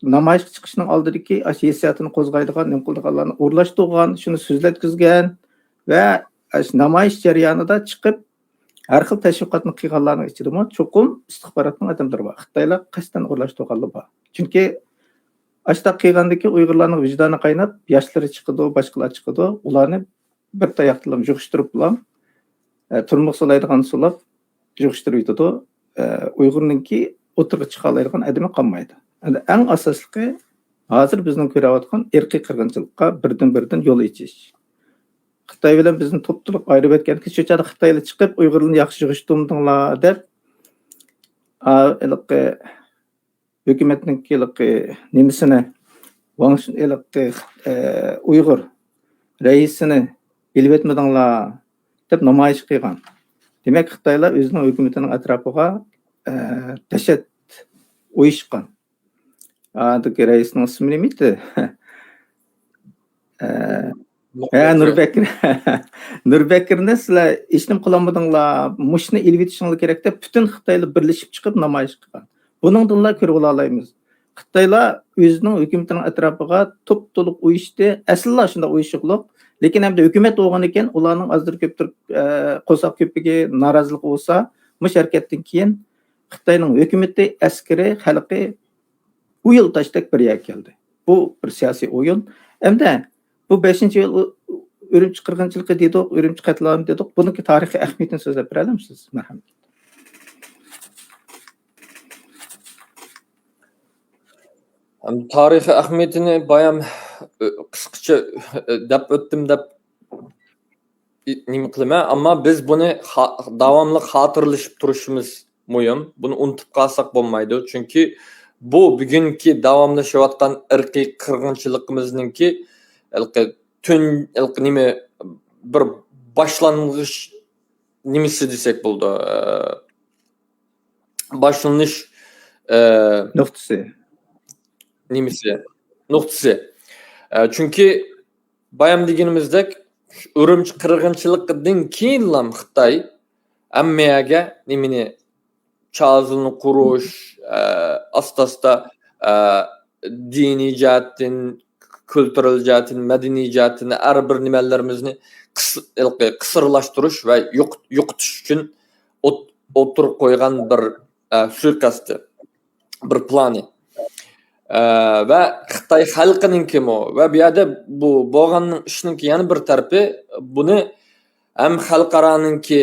نامايىشقا چىقىشنىڭ ئالدىدىكى ئاشۇ ھېسسىياتىنى قوزغايدىغان، نېمە قىلىدىغانلارنى ئورۇنلاشتۇرغان، شۇنى سۆزلەتكۈزگەن ۋە ئاشۇ نامايىش جەريانىدا چىقىپ، ھەر خىل تەشۋىقاتنى قىلغانلارنىڭ ئىچىدىمۇ چوقۇم ئىستىخباراتنىڭ ئادەملىرى بار. خىتايلار قەستەن ئورۇنلاشتۇرغانلار بار. چۈنكى ئاشۇنداق قىلغاندىكى ئۇيغۇرلارنىڭ ۋىجدانى قايناپ، ياشلىرى چىقىدۇ، باشقىلار چىقىدۇ. ئۇلارنى بىر تاياقتىلا يىغىشتۇرۇپلا، ئە، تۇرمىغا سولايدىغان سولاپ يىغىشتۇرۇۋېتىدۇ. ئە، ئۇيغۇرنىڭكى ئوتتۇرىغا چىقالايدىغان ئادىمى قالمايدۇ. ئەمدى ئەڭ ئاساسلىقى، ھازىر بىزنىڭ كۆرۈۋاتقان ئىرقىي قىرغىنچىلىققا بىردىن-بىردىن يول ئېچىش. خىتاي بىلەن بىزنى توپتۇلۇق ئايرىۋەتكەندىكىن، شۇ چاغدا خىتايلار چىقىپ، ئۇيغۇرلارنى ياخشى يىغىشتۇرمىدىڭلار دەپ، ئا، ھېلىقى ھۆكۈمەتنىڭكى ھېلىقى نېمىسىنى، ۋاڭ شىن-، ھېلىقى، ئە، ئۇيغۇر رەئىسىنى ئېلىۋەتمىدىڭلار دەپ نامايىش قىلغان. دېمەك، خىتايلار ئۆزىنىڭ ھۆكۈمىتىنىڭ ئەتراپىغا، ئە، دەھشەت ئويۇشقان. ئادىكى رەئىسنىڭ ئىسمى نېمە ئىدى؟ ئە، ھە، نۇربەكىر. نۇربەكىرنى سىلەر ھېچنېمە قىلالمىدىڭلار، مۇشۇنى ئېلىۋېتىشىڭلار كېرەك دەپ، پۈتۈن خىتايلار بىرلىشىپ چىقىپ نامايىش قىلغان. بۇنىڭدىنلا كۆرۈۋالالايمىز. خىتايلار ئۆزىنىڭ ھۆكۈمىتىنىڭ ئەتراپىغا توپتولۇق ئۇيۇشتى. ئەسلىلا شۇنداق ئۇيۇشۇقلۇق. لېكىن ئەمدى ھۆكۈمەت بولغاندىكىن، ئۇلارنىڭ ئازدۇر كۆپتۇر، ئە، قورساق كۆپۈكى، نارازىلىقى بولسا، مۇشۇ ھەرىكەتتىن كېيىن خىتاينىڭ ھۆكۈمىتى، ئەسكىرى، خەلقى ئۇيۇل تاشتەك بىر يەرگە كەلدى. بۇ بىر سىياسىي ئويۇن. ئەمدى بۇ بەشىنچى ئىيۇل ئۈرۈمچى قىرغىنچىلىقى دېدۇق، ئۈرۈمچى قەتلىئامى دېدۇق. بۇنىڭكى تارىخىي ئەھمىيىتىنى سۆزلەپ بېرەلەمسىز؟ مەرھەمەت. ھەم تارىخىي ئەھمىيىتىنى بايام، ئۆ، قىسقىچە، ئۆ، دەپ ئۆتتۈم دەپ ئى-، نېمە قىلىمەن، ئەمما بىز بۇنى خا-، داۋاملىق خاتىرىلىشىپ تۇرۇشىمىز مۇھىم. بۇنى ئۇنتۇپ قالساق بولمايدۇ. چۈنكى بۇ بۈگۈنكى داۋاملىشىۋاتقان ئىرقىي قىرغىنچىلىقىمىزنىڭكى ھېلىقى تۈن، ھېلىقى نېمە، بىر باشلانغۇچ نېمىسى دېسەك بولىدۇ. ئە، باشلىنىش، ئە، نۇقتىسى. نېمىسى؟ نۇقتىسى. ئە، چۈنكى بايام دېگىنىمىزدەك، ئۈرۈمچى قىرغىنچىلىقىدىن كېيىنلا خىتاي ھەممە يەرگە نېمىنى، چازىلنى قۇرۇش، ئە، ئاستا-ئاستا، ئە، دىنىي جەھەتتىن، كۈلتۈرەل جەھەتتىن، مەدەنىي جەھەتتىن ھەر بىر نېمەلىرىمىزنى قىس-، ھېلىقى قىسىرلاشتۇرۇش ۋە يوق-، يوقىتىش ئۈچۈن ئوت-، ئوتتۇرىغا قويغان بىر، ئە، سۇيىقەستى، بىر پىلانى. ئە، ۋە خىتاي خەلقىنىڭكىمۇ، ۋە بۇ يەردە بۇ بولغاننىڭ ئىشنىڭكى يەنە بىر تەرىپى، بۇنى ھەم خەلقئارانىڭكى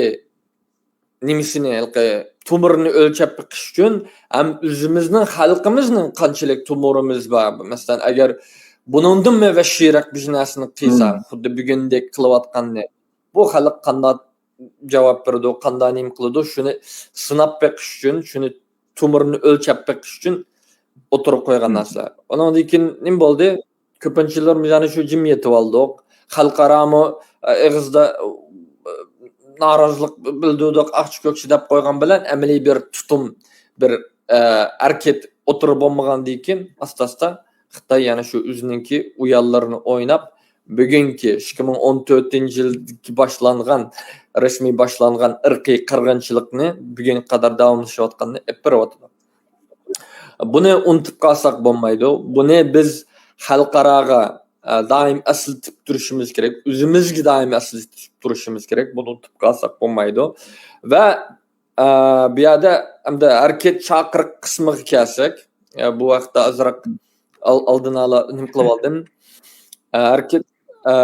نېمىسىنى، ھېلىقى تومۇرىنى ئۆلچەپ بېقىش ئۈچۈن، ھەم ئۆزىمىزنىڭ، خەلقىمىزنىڭ قانچىلىك تومۇرىمىز بار. مەسىلەن، ئەگەر بۇنىڭدىنمۇ ۋەھشىيرەك بىر نەرسىنى قىلسا، خۇددى بۈگۈندەك قىلىۋاتقاننى، بۇ خەلق قانداق جاۋاب بېرىدۇ، قانداق نېمە قىلىدۇ، شۇنى سىناپ بېقىش ئۈچۈن، شۇنى تومۇرىنى ئۆلچەپ بېقىش ئۈچۈن ئوتتۇرىغا قويغان نەرسىلەر. ئۇنىڭدىن كېيىن نېمە بولدى؟ كۆپىنچىلىرىمىز يەنە شۇ جىم يېتىۋالدۇق. خەلقئارامۇ، ئە، ئېغىزدا، ئە، نارازىلىق بىلدۈردۇق، ئاقچى كۆكچى دەپ قويغان بىلەن ئەمەلىي بىر تۇتۇم، بىر، ئە، ھەرىكەت ئوتتۇرىغا بولمىغاندىن كېيىن ئاستا-ئاستا خىتاي يەنە شۇ ئۆزىنىڭكى ئويۇنلىرىنى ئويناپ، بۈگۈنكى ئىككى مىڭ ئون تۆتىنچى يىلدىكى باشلانغان، رەسمىي باشلانغان ئىرقىي قىرغىنچىلىقنى بۈگۈنگە قەدەر داۋاملىشىۋاتقاننى ئېلىپ بېرىۋاتىدۇ. بۇنى ئۇنتۇپ قالساق بولمايدۇ. بۇنى بىز خەلقئاراغا، ئە، دائىم ئەسلىتىپ تۇرۇشىمىز كېرەك. ئۆزىمىزگە دائىم ئەسلىتىپ تۇرۇشىمىز كېرەك. بۇنى ئۇنتۇپ قالساق بولمايدۇ. ۋە، ئە، بۇ يەردە ئەمدى ھەرىكەت چاقىرىق قىسمىغا كەلسەك، ئە، بۇ ھەقتە ئازراق ئال-، ئالدىن ئالا نېمە قىلىپ ئالدىم. ئە، ھەرىكەت، ئە،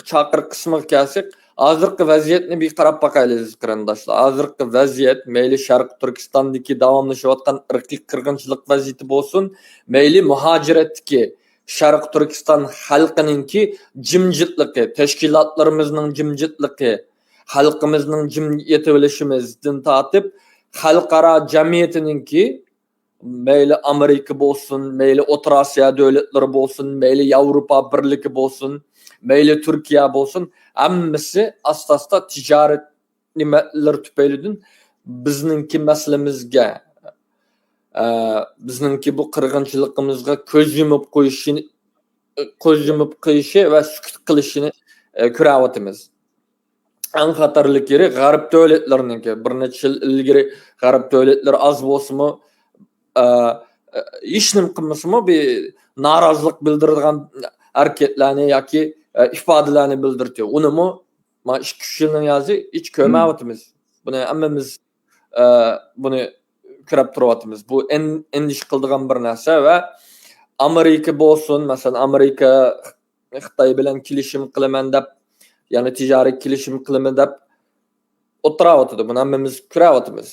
چاقىرىق قىسمىغا كەلسەك، ھازىرقى ۋەزىيەتنى بىر قاراپ باقايلى، ئەزىز قېرىنداشلار. ھازىرقى ۋەزىيەت، مەيلى شەرقىي تۈركىستاندىكى داۋاملىشىۋاتقان ئىرقىي قىرغىنچىلىق ۋەزىيىتى بولسۇن، مەيلى مۇھاجىرەتتىكى شەرقىي تۈركىستان خەلقىنىڭكى جىمجىتلىقى، تەشكىلاتلىرىمىزنىڭ جىمجىتلىقى، خەلقىمىزنىڭ جىم يېتىۋېلىشىمىزدىن تارتىپ، خەلقئارا جەمئىيىتىنىڭكى، مەيلى ئامېرىكا بولسۇن، مەيلى ئوتتۇرا ئاسىيا دۆلەتلىرى بولسۇن، مەيلى ياۋروپا بىرلىكى بولسۇن، مەيلى تۈركىيە بولسۇن، ھەممىسى ئاستا-ئاستا تىجارەت نېمىلەر تۈپەيلىدىن بىزنىڭكى مەسىلىمىزگە، ئە، بىزنىڭكى بۇ قىرغىنچىلىقىمىزغا كۆز يۇمۇپ قويۇشىنى، كۆز يۇمۇپ قويۇشى ۋە سۈكۈت قىلىشىنى، ئە، كۆرۈۋاتىمىز. ئەڭ خەتەرلىك يېرى غەرب دۆلەتلىرىنىڭكى. بىر نەچچە يىل ئىلگىرى غەرب دۆلەتلىرى ئاز بولسىمۇ، ئە، ئە، ھېچنېمە قىلمىسىمۇ، بىر نارازىلىق بىلدۈرىدىغان ھەرىكەتلەرنى ياكى، ئە، ئىپادىلەرنى بىلدۈرتتى. ئۇنىمۇ ما ئىككى، ئۈچ يىلنىڭ يازى ھېچ كۆرمەيۋاتىمىز. بۇنى ھەممىمىز، ئە، بۇنى كۆرۈپ تۇرۇۋاتىمىز. بۇ ئەن-، ئەندىشە قىلىدىغان بىر نەرسە ۋە ئامېرىكا بولسۇن، مەسىلەن، ئامېرىكا خىتاي بىلەن كېلىشىم قىلىمەن دەپ، يەنى تىجارەت كېلىشىم قىلىمەن دەپ ئولتۇراۋاتىدۇ. بۇنى ھەممىمىز كۆرۈۋاتىمىز.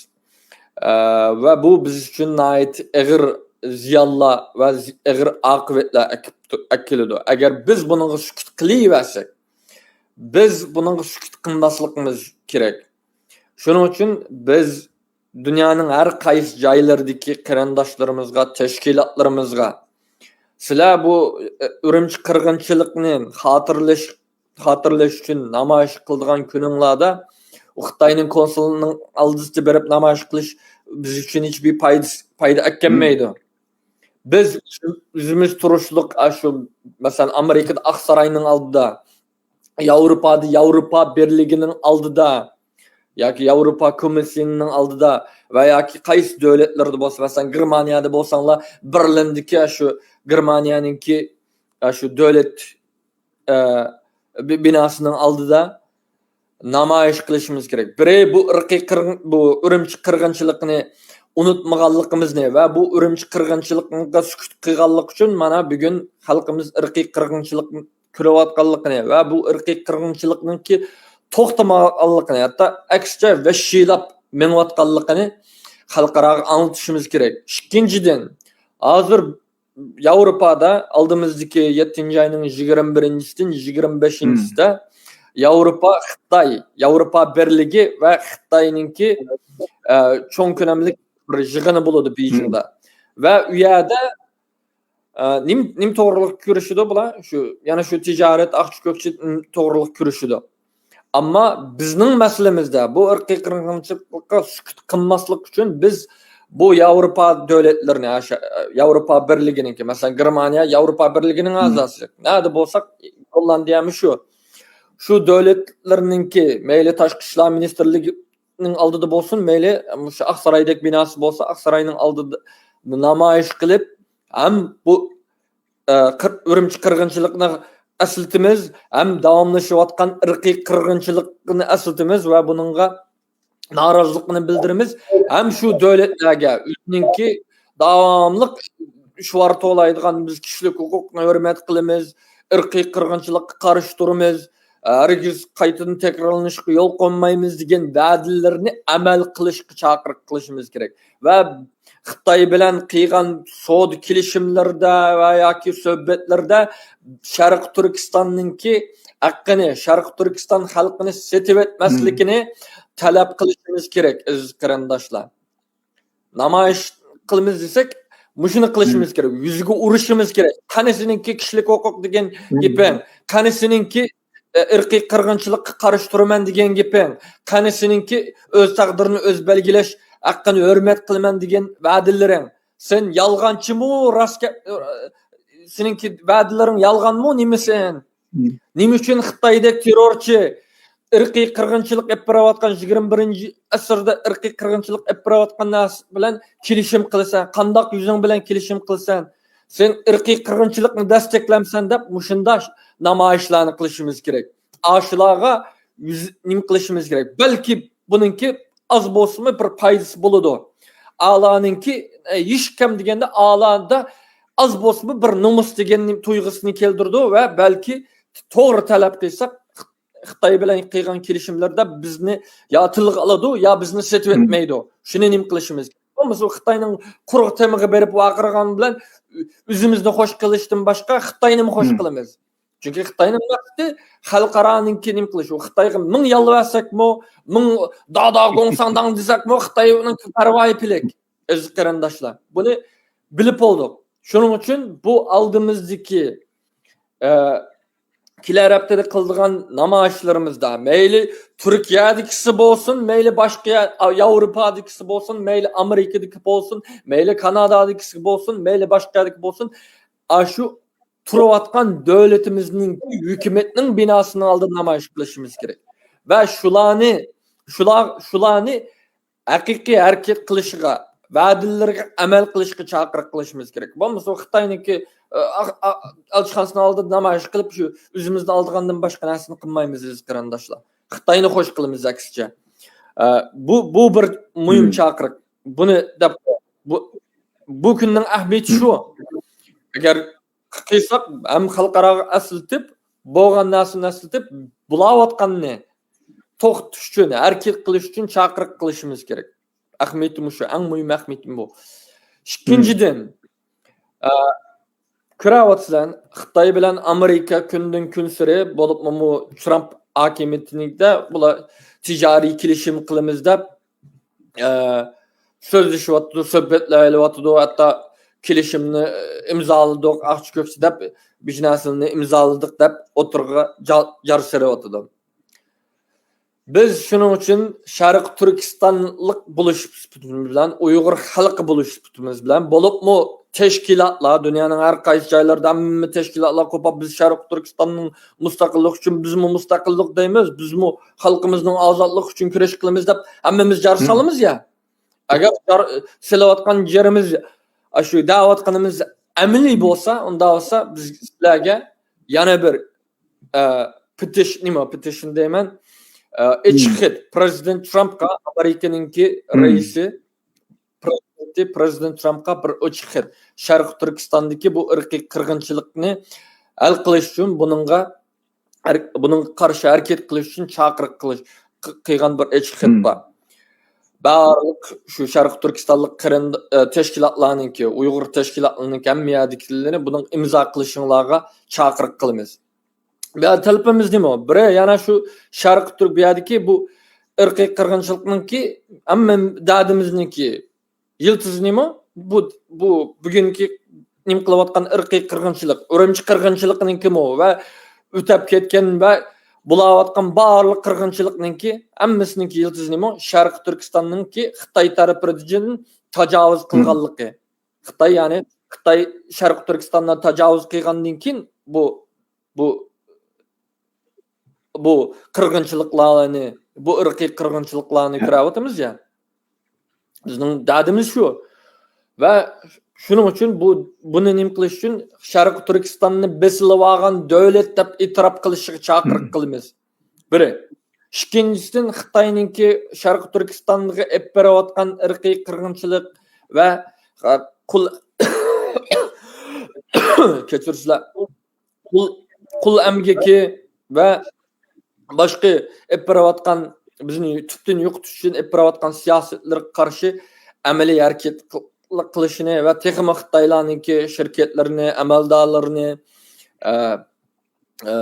ئە، ۋە بۇ بىز ئۈچۈن ناھايىتى ئېغىر زىيانلار ۋە زى-، ئېغىر ئاقىۋەتلەر ئەكىپ تۇ-، ئەكېلىدۇ. ئەگەر بىز بۇنىڭغا سۈكۈت قىلىۋەرسەك، بىز بۇنىڭغا سۈكۈت قىلماسلىقىمىز كېرەك. شۇنىڭ ئۈچۈن بىز دۇنيانىڭ ھەر قايسى جايلىرىدىكى قېرىنداشلىرىمىزغا، تەشكىلاتلىرىمىزغا، سىلەر بۇ، ئە، ئۈرۈمچى قىرغىنچىلىقنى خاتىرىلەش، خاتىرىلەش ئۈچۈن نامايىش قىلىدىغان كۈنۈڭلاردا، ئۇ خىتاينىڭ كونسۇلىنىڭ ئالدىسىدا بېرىپ نامايىش قىلىش بىز ئۈچۈن ھېچبىر پايدا، پايدا ئەكەلمەيدۇ. بىز ئۆزىمىز تۇرۇشلۇق، ئاشۇ، مەسىلەن، ئامېرىكىدا ئاقساراينىڭ ئالدىدا، ياۋروپادا ياۋروپا بىرلىكىنىڭ ئالدىدا ياكى ياۋروپا كومىسسىيىنىڭ ئالدىدا ۋە ياكى قايسى دۆلەتلەردە بولسا، مەسىلەن، گېرمانىيەدە بولساڭلار، بېرلىندىكى شۇ گېرمانىيەنىڭكى، شۇ دۆلەت، ئە، بى-، بىناسىنىڭ ئالدىدا نامايىش قىلىشىمىز كېرەك. بىرى بۇ ئىرقىي قىرغىن-، بۇ ئۈرۈمچى قىرغىنچىلىقىنى ئۇنتۇمىغانلىقىمىزنى ۋە بۇ ئۈرۈمچى قىرغىنچىلىقىغا سۈكۈت قىلغانلىقى ئۈچۈن مانا بۈگۈن خەلقىمىز ئىرقىي قىرغىنچىلىق كۆرۈۋاتقانلىقىنى ۋە بۇ ئىرقىي قىرغىنچىلىقنىڭكى توختىمىغانلىقىنى، ھەتتا ئەكسىچە ۋەھشىيلەپ مېڭىۋاتقانلىقىنى خەلقئاراغا ئاڭلىتىشىمىز كېرەك. ئىككىنچىدىن، ھازىر ياۋروپادا ئالدىمىزدىكى يەتتىنچى ئاينىڭ يىگىرمە بىرىنچىسىدىن يىگىرمە بەشىنچىسىدە ياۋروپا، خىتاي، ياۋروپا بىرلىكى ۋە خىتاينىڭكى، ئە، چوڭ كۆلەملىك بىر يىغىنى بولىدۇ بېيجىڭدا. ۋە ئۇ يەردە، ئە، نېمە، نېمە توغرىلىق كۆرۈشىدۇ بۇلار؟ شۇ، يەنە شۇ تىجارەت، ئاقچا كۆكچە توغرىلىق كۆرۈشىدۇ. ئەمما بىزنىڭ مەسىلىمىزدە بۇ ئىرقىي قىرغىنچىلىققا سۈكۈت قىلماسلىق ئۈچۈن بىز بۇ ياۋروپا دۆلەتلىرىنى، ھە، شە-، ياۋروپا بىرلىكىنىڭكى، مەسىلەن، گېرمانىيە ياۋروپا بىرلىكىنىڭ ئەزاسى. نەدە بولساق، گوللاندىيەمۇ شۇ. شۇ دۆلەتلەرنىڭكى مەيلى تاشقى ئىشلار مىنىستىرلىكىنىڭ ئالدىدا بولسۇن، مەيلى مۇشۇ ئاقسارايدەك بىناسى بولسا، ئاقساراينىڭ ئالدىدا نامايىش قىلىپ، ھەم بۇ، ئە، قىر-، ئۈرۈمچى قىرغىنچىلىقىنى ئەسلىتىمىز، ھەم داۋاملىشىۋاتقان ئىرقىي قىرغىنچىلىقنى ئەسلىتىمىز ۋە بۇنىڭغا نارازىلىقنى بىلدۈرىمىز. ھەم شۇ دۆلەتلەرگە ئۆزىنىڭكى داۋاملىق شوئار توۋلايدىغان، بىز كىشىلىك ھوقۇقنى ھۆرمەت قىلىمىز، ئىرقىي قىرغىنچىلىققا قارشى تۇرىمىز، ھەرگىز قايتىدىن تەكرارلىنىشىغا يول قويمايمىز دېگەن ۋەدىلىرىنى ئەمەل قىلىشقا چاقىرىق قىلىشىمىز كېرەك. ۋە خىتاي بىلەن قىلغان سودا كېلىشىملىرىدە ۋە ياكى سۆھبەتلىرىدە شەرقىي تۈركىستاننىڭكى ھەققىنى، شەرقىي تۈركىستان خەلقىنى سېتىۋەتمەسلىكىنى تەلەپ قىلىشىمىز كېرەك، ئەزىز قېرىنداشلار. نامايىش قىلىمىز دېسەك، مۇشۇنى قىلىشىمىز كېرەك، يۈزىگە ئۇرۇشىمىز كېرەك. قېنى سېنىڭكى كىشىلىك ھوقۇق دېگەن گېپىڭ؟ قېنى سېنىڭكى، ئە، ئىرقىي قىرغىنچىلىققا قارشى تۇرىمەن دېگەن گېپىڭ؟ قېنى سېنىڭكى ئۆز تەقدىرىنى ئۆز بەلگىلەش ھەققىنى ھۆرمەت قىلىمەن دېگەن ۋەدىلىرىڭ؟ سەن يالغانچىمۇ، راست گەپ، سېنىڭكى ۋەدىلىرىڭ يالغانمۇ، نېمە سەن؟ نېمە ئۈچۈن خىتايدەك تېررورچى، ئىرقىي قىرغىنچىلىق ئېلىپ بېرىۋاتقان، يىگىرمە بىرىنچى ئەسىردە ئىرقىي قىرغىنچىلىق ئېلىپ بېرىۋاتقان نەرسە بىلەن كېلىشىم قىلىسەن؟ قانداق يۈزۈڭ بىلەن كېلىشىم قىلىسەن؟ سەن ئىرقىي قىرغىنچىلىقنى دەستەكلەمسەن دەپ مۇشۇنداق نامايىشلارنى قىلىشىمىز كېرەك. ئاشۇلارغا يۈز-، نېمە قىلىشىمىز كېرەك؟ بەلكى بۇنىڭكى ئاز بولسىمۇ بىر پايدىسى بولىدۇ. ئالانىڭكى، ئە، ھېچ كەم دېگەندە ئالادا ئاز بولسىمۇ بىر نومۇس دېگەن تۇيغۇسىنى كەلتۈرىدۇ ۋە بەلكى توغرا تەلەپ قىلساق، خىتاي بىلەن قىلغان كېلىشىملەردە بىزنى يا تىلغا ئالىدۇ، يا بىزنى سېتىۋەتمەيدۇ. شۇنى نېمە قىلىشىمىز كېرەك؟ بولمىسا، خىتاينىڭ قۇرۇق تېمىغا بېرىپ ۋارقىرىغان بىلەن ئۆزىمىزنى خوش قىلىشتىن باشقا خىتاينىمۇ خوش قىلىمىز. چۈنكى خىتاينىڭ مەقسىتى خەلقئارانىڭكى نېمە قىلىش، ئۇ خىتايغا مىڭ يالۋۇرساقمۇ، مىڭ دادا گوڭساڭداڭ دېسەكمۇ، خىتاي ئۇنىڭ پەرۋايى پېلەك. ئەزىز قېرىنداشلار، بۇنى بىلىپ بولدۇق. شۇنىڭ ئۈچۈن بۇ ئالدىمىزدىكى، ئە، كېلەر ھەپتىدە قىلىدىغان نامايىشلىرىمىزدا، مەيلى تۈركىيەدىكىسى بولسۇن، مەيلى باشقا يەر، ياۋروپادىكىسى بولسۇن، مەيلى ئامېرىكىدىكى بولسۇن، مەيلى كانادادىكىسى بولسۇن، مەيلى باشقا يەردىكى بولسۇن، ئاشۇ تۇرۇۋاتقان دۆلىتىمىزنىڭ، ھۆكۈمەتنىڭ بىناسىنىڭ ئالدىدا نامايىش قىلىشىمىز كېرەك. ۋە شۇلارنى، شۇلار، شۇلارنى ھەقىقىي ھەرىكەت قىلىشىغا، ۋەدىلىرىگە ئەمەل قىلىشقا چاقىرىق قىلىشىمىز كېرەك. بولمىسا خىتاينىڭكى، ئە، ئا-، ئا-، ئەلچىخانىسىنىڭ ئالدىدا نامايىش قىلىپ، شۇ ئۆزىمىزنى ئالدىغاندىن باشقا نەرسىنى قىلمايمىز، ئەزىز قېرىنداشلار. خىتاينى خوش قىلىمىز، ئەكسىچە. ئە، بۇ، بۇ بىر مۇھىم چاقىرىق. بۇنى دەپ، بۇ، بۇ كۈننىڭ ئەھمىيىتى شۇ. ئەگەر قىلساق، ھەم خەلقئاراغا ئەسلىتىپ، بولغان نەرسىنى ئەسلىتىپ، بولاۋاتقاننى توختىتىش ئۈچۈن، ھەرىكەت قىلىش ئۈچۈن چاقىرىق قىلىشىمىز كېرەك. ئەھمىيىتى مۇشۇ، ئەڭ مۇھىم ئەھمىيىتى بۇ. ئىككىنچىدىن، ئە، كۆرۈۋاتىسىلەر، خىتاي بىلەن ئامېرىكا كۈندىن كۈنسېرى، بولۇپمۇ ترامپ ھاكىمىيىتىدە بۇلار تىجارىي كېلىشىم قىلىمىز دەپ، ئە، سۆزلىشىۋاتىدۇ، سۆھبەتلەر ئېلىۋاتىدۇ، ھەتتا كېلىشىمنى ئىمزالىدۇق، ئاقچى كۆكچى دەپ، بىر نەرسىلەرنى ئىمزالىدۇق دەپ ئوتتۇرىغا جا-، جار سېلىۋاتىدۇ. بىز شۇنىڭ ئۈچۈن شەرقىي تۈركىستانلىق بولۇش سۈپىتىمىز بىلەن، ئۇيغۇر خەلقى بولۇش سۈپىتىمىز بىلەن، بولۇپمۇ تەشكىلاتلار، دۇنيانىڭ ھەر قايسى جايلىرىدا ھەممە تەشكىلاتلار قوپۇپ، بىز شەرقىي تۈركىستاننىڭ مۇستەقىللىقى ئۈچۈن، بىزمۇ مۇستەقىللىق دەيمىز، بىزمۇ خەلقىمىزنىڭ ئازادلىقى ئۈچۈن كۈرەش قىلىمىز دەپ ھەممىمىز جار سالىمىز يا. ئەگەر جار سېلىۋاتقان يېرىمىز، ئاشۇ دەۋاتقىنىمىز ئەمەلىي بولسا، ئۇنداق بولسا بىز سىلەرگە يەنە بىر، ئە، پېتىش-، نېمە، پېتىشن دەيمەن، ئە، ئېچىق خەت پرېزىدېنت ترامپقا، ئامېرىكىنىڭكى رەئىسى، پرېزىدېنتى، پرېزىدېنت ترامپقا بىر ئوچۇق خەت. شەرقىي تۈركىستاندىكى بۇ ئىرقىي قىرغىنچىلىقنى ھەل قىلىش ئۈچۈن بۇنىڭغا، بۇنىڭغا قارشى ھەرىكەت قىلىش ئۈچۈن چاقىرىق قىلىش، قىلغان بىر ئېچىق خەت بار. بارلىق شۇ شەرقىي تۈركىستانلىق قېرىن-، ئە، تەشكىلاتلارنىڭكى، ئۇيغۇر تەشكىلاتلىرىنىڭكى ھەممە يەردىكىلىرىنى بۇنىڭ ئىمزا قىلىشىڭلارغا چاقىرىق قىلىمىز. بۇ يەردە تەلىپىمىز نېمە؟ بىرى، يەنە شۇ شەرقىي تۈرك، بۇ يەردىكى بۇ ئىرقىي قىرغىنچىلىقنىڭكى، ھەممە دەردىمىزنىڭكى يىلتىزى نېمە؟ بۇ، بۇ بۈگۈنكى نېمە قىلىۋاتقان ئىرقىي قىرغىنچىلىق، ئۈرۈمچى قىرغىنچىلىقىنىڭكىمۇ ۋە ئۆتەپ كەتكەن ۋە بولاۋاتقان بارلىق قىرغىنچىلىقنىڭكى ھەممىسىنىڭكى يىلتىزى نېمە؟ شەرقىي تۈركىستاننىڭكى خىتاي تەرىپىدىن تاجاۋۇز قىلغانلىقى. خىتاي، يەنى خىتاي شەرقىي تۈركىستاندا تاجاۋۇز قىلغاندىن كېيىن بۇ، بۇ، بۇ قىرغىنچىلىقلارنى، بۇ ئىرقىي قىرغىنچىلىقلارنى كۆرۈۋاتىمىز يا. بىزنىڭ دەردىمىز شۇ. ۋە شۇنىڭ ئۈچۈن بۇ، بۇنى نېمە قىلىش ئۈچۈن شەرقىي تۈركىستاننى بېسىلىۋالغان دۆلەت دەپ ئېتىراپ قىلىشىغا چاقىرىق قىلىمىز. بىرى. ئىككىنچىسىدىن، خىتاينىڭكى شەرقىي تۈركىستانغا ئېلىپ بېرىۋاتقان ئىرقىي قىرغىنچىلىق ۋە، ئە، قۇل، كەچۈرسىلەر، قۇل، قۇل ئەمگىكى ۋە باشقا ئېلىپ بېرىۋاتقان، بىزنى تۈپتىن يوقىتىش ئۈچۈن ئېلىپ بېرىۋاتقان سىياسەتلىرىگە قارشى ئەمەلىي ھەرىكەت قىل-، قىلىشىنى ۋە تېخىمۇ خىتايلارنىڭكى شىركەتلىرىنى، ئەمەلدارلىرىنى، ئە، ئە،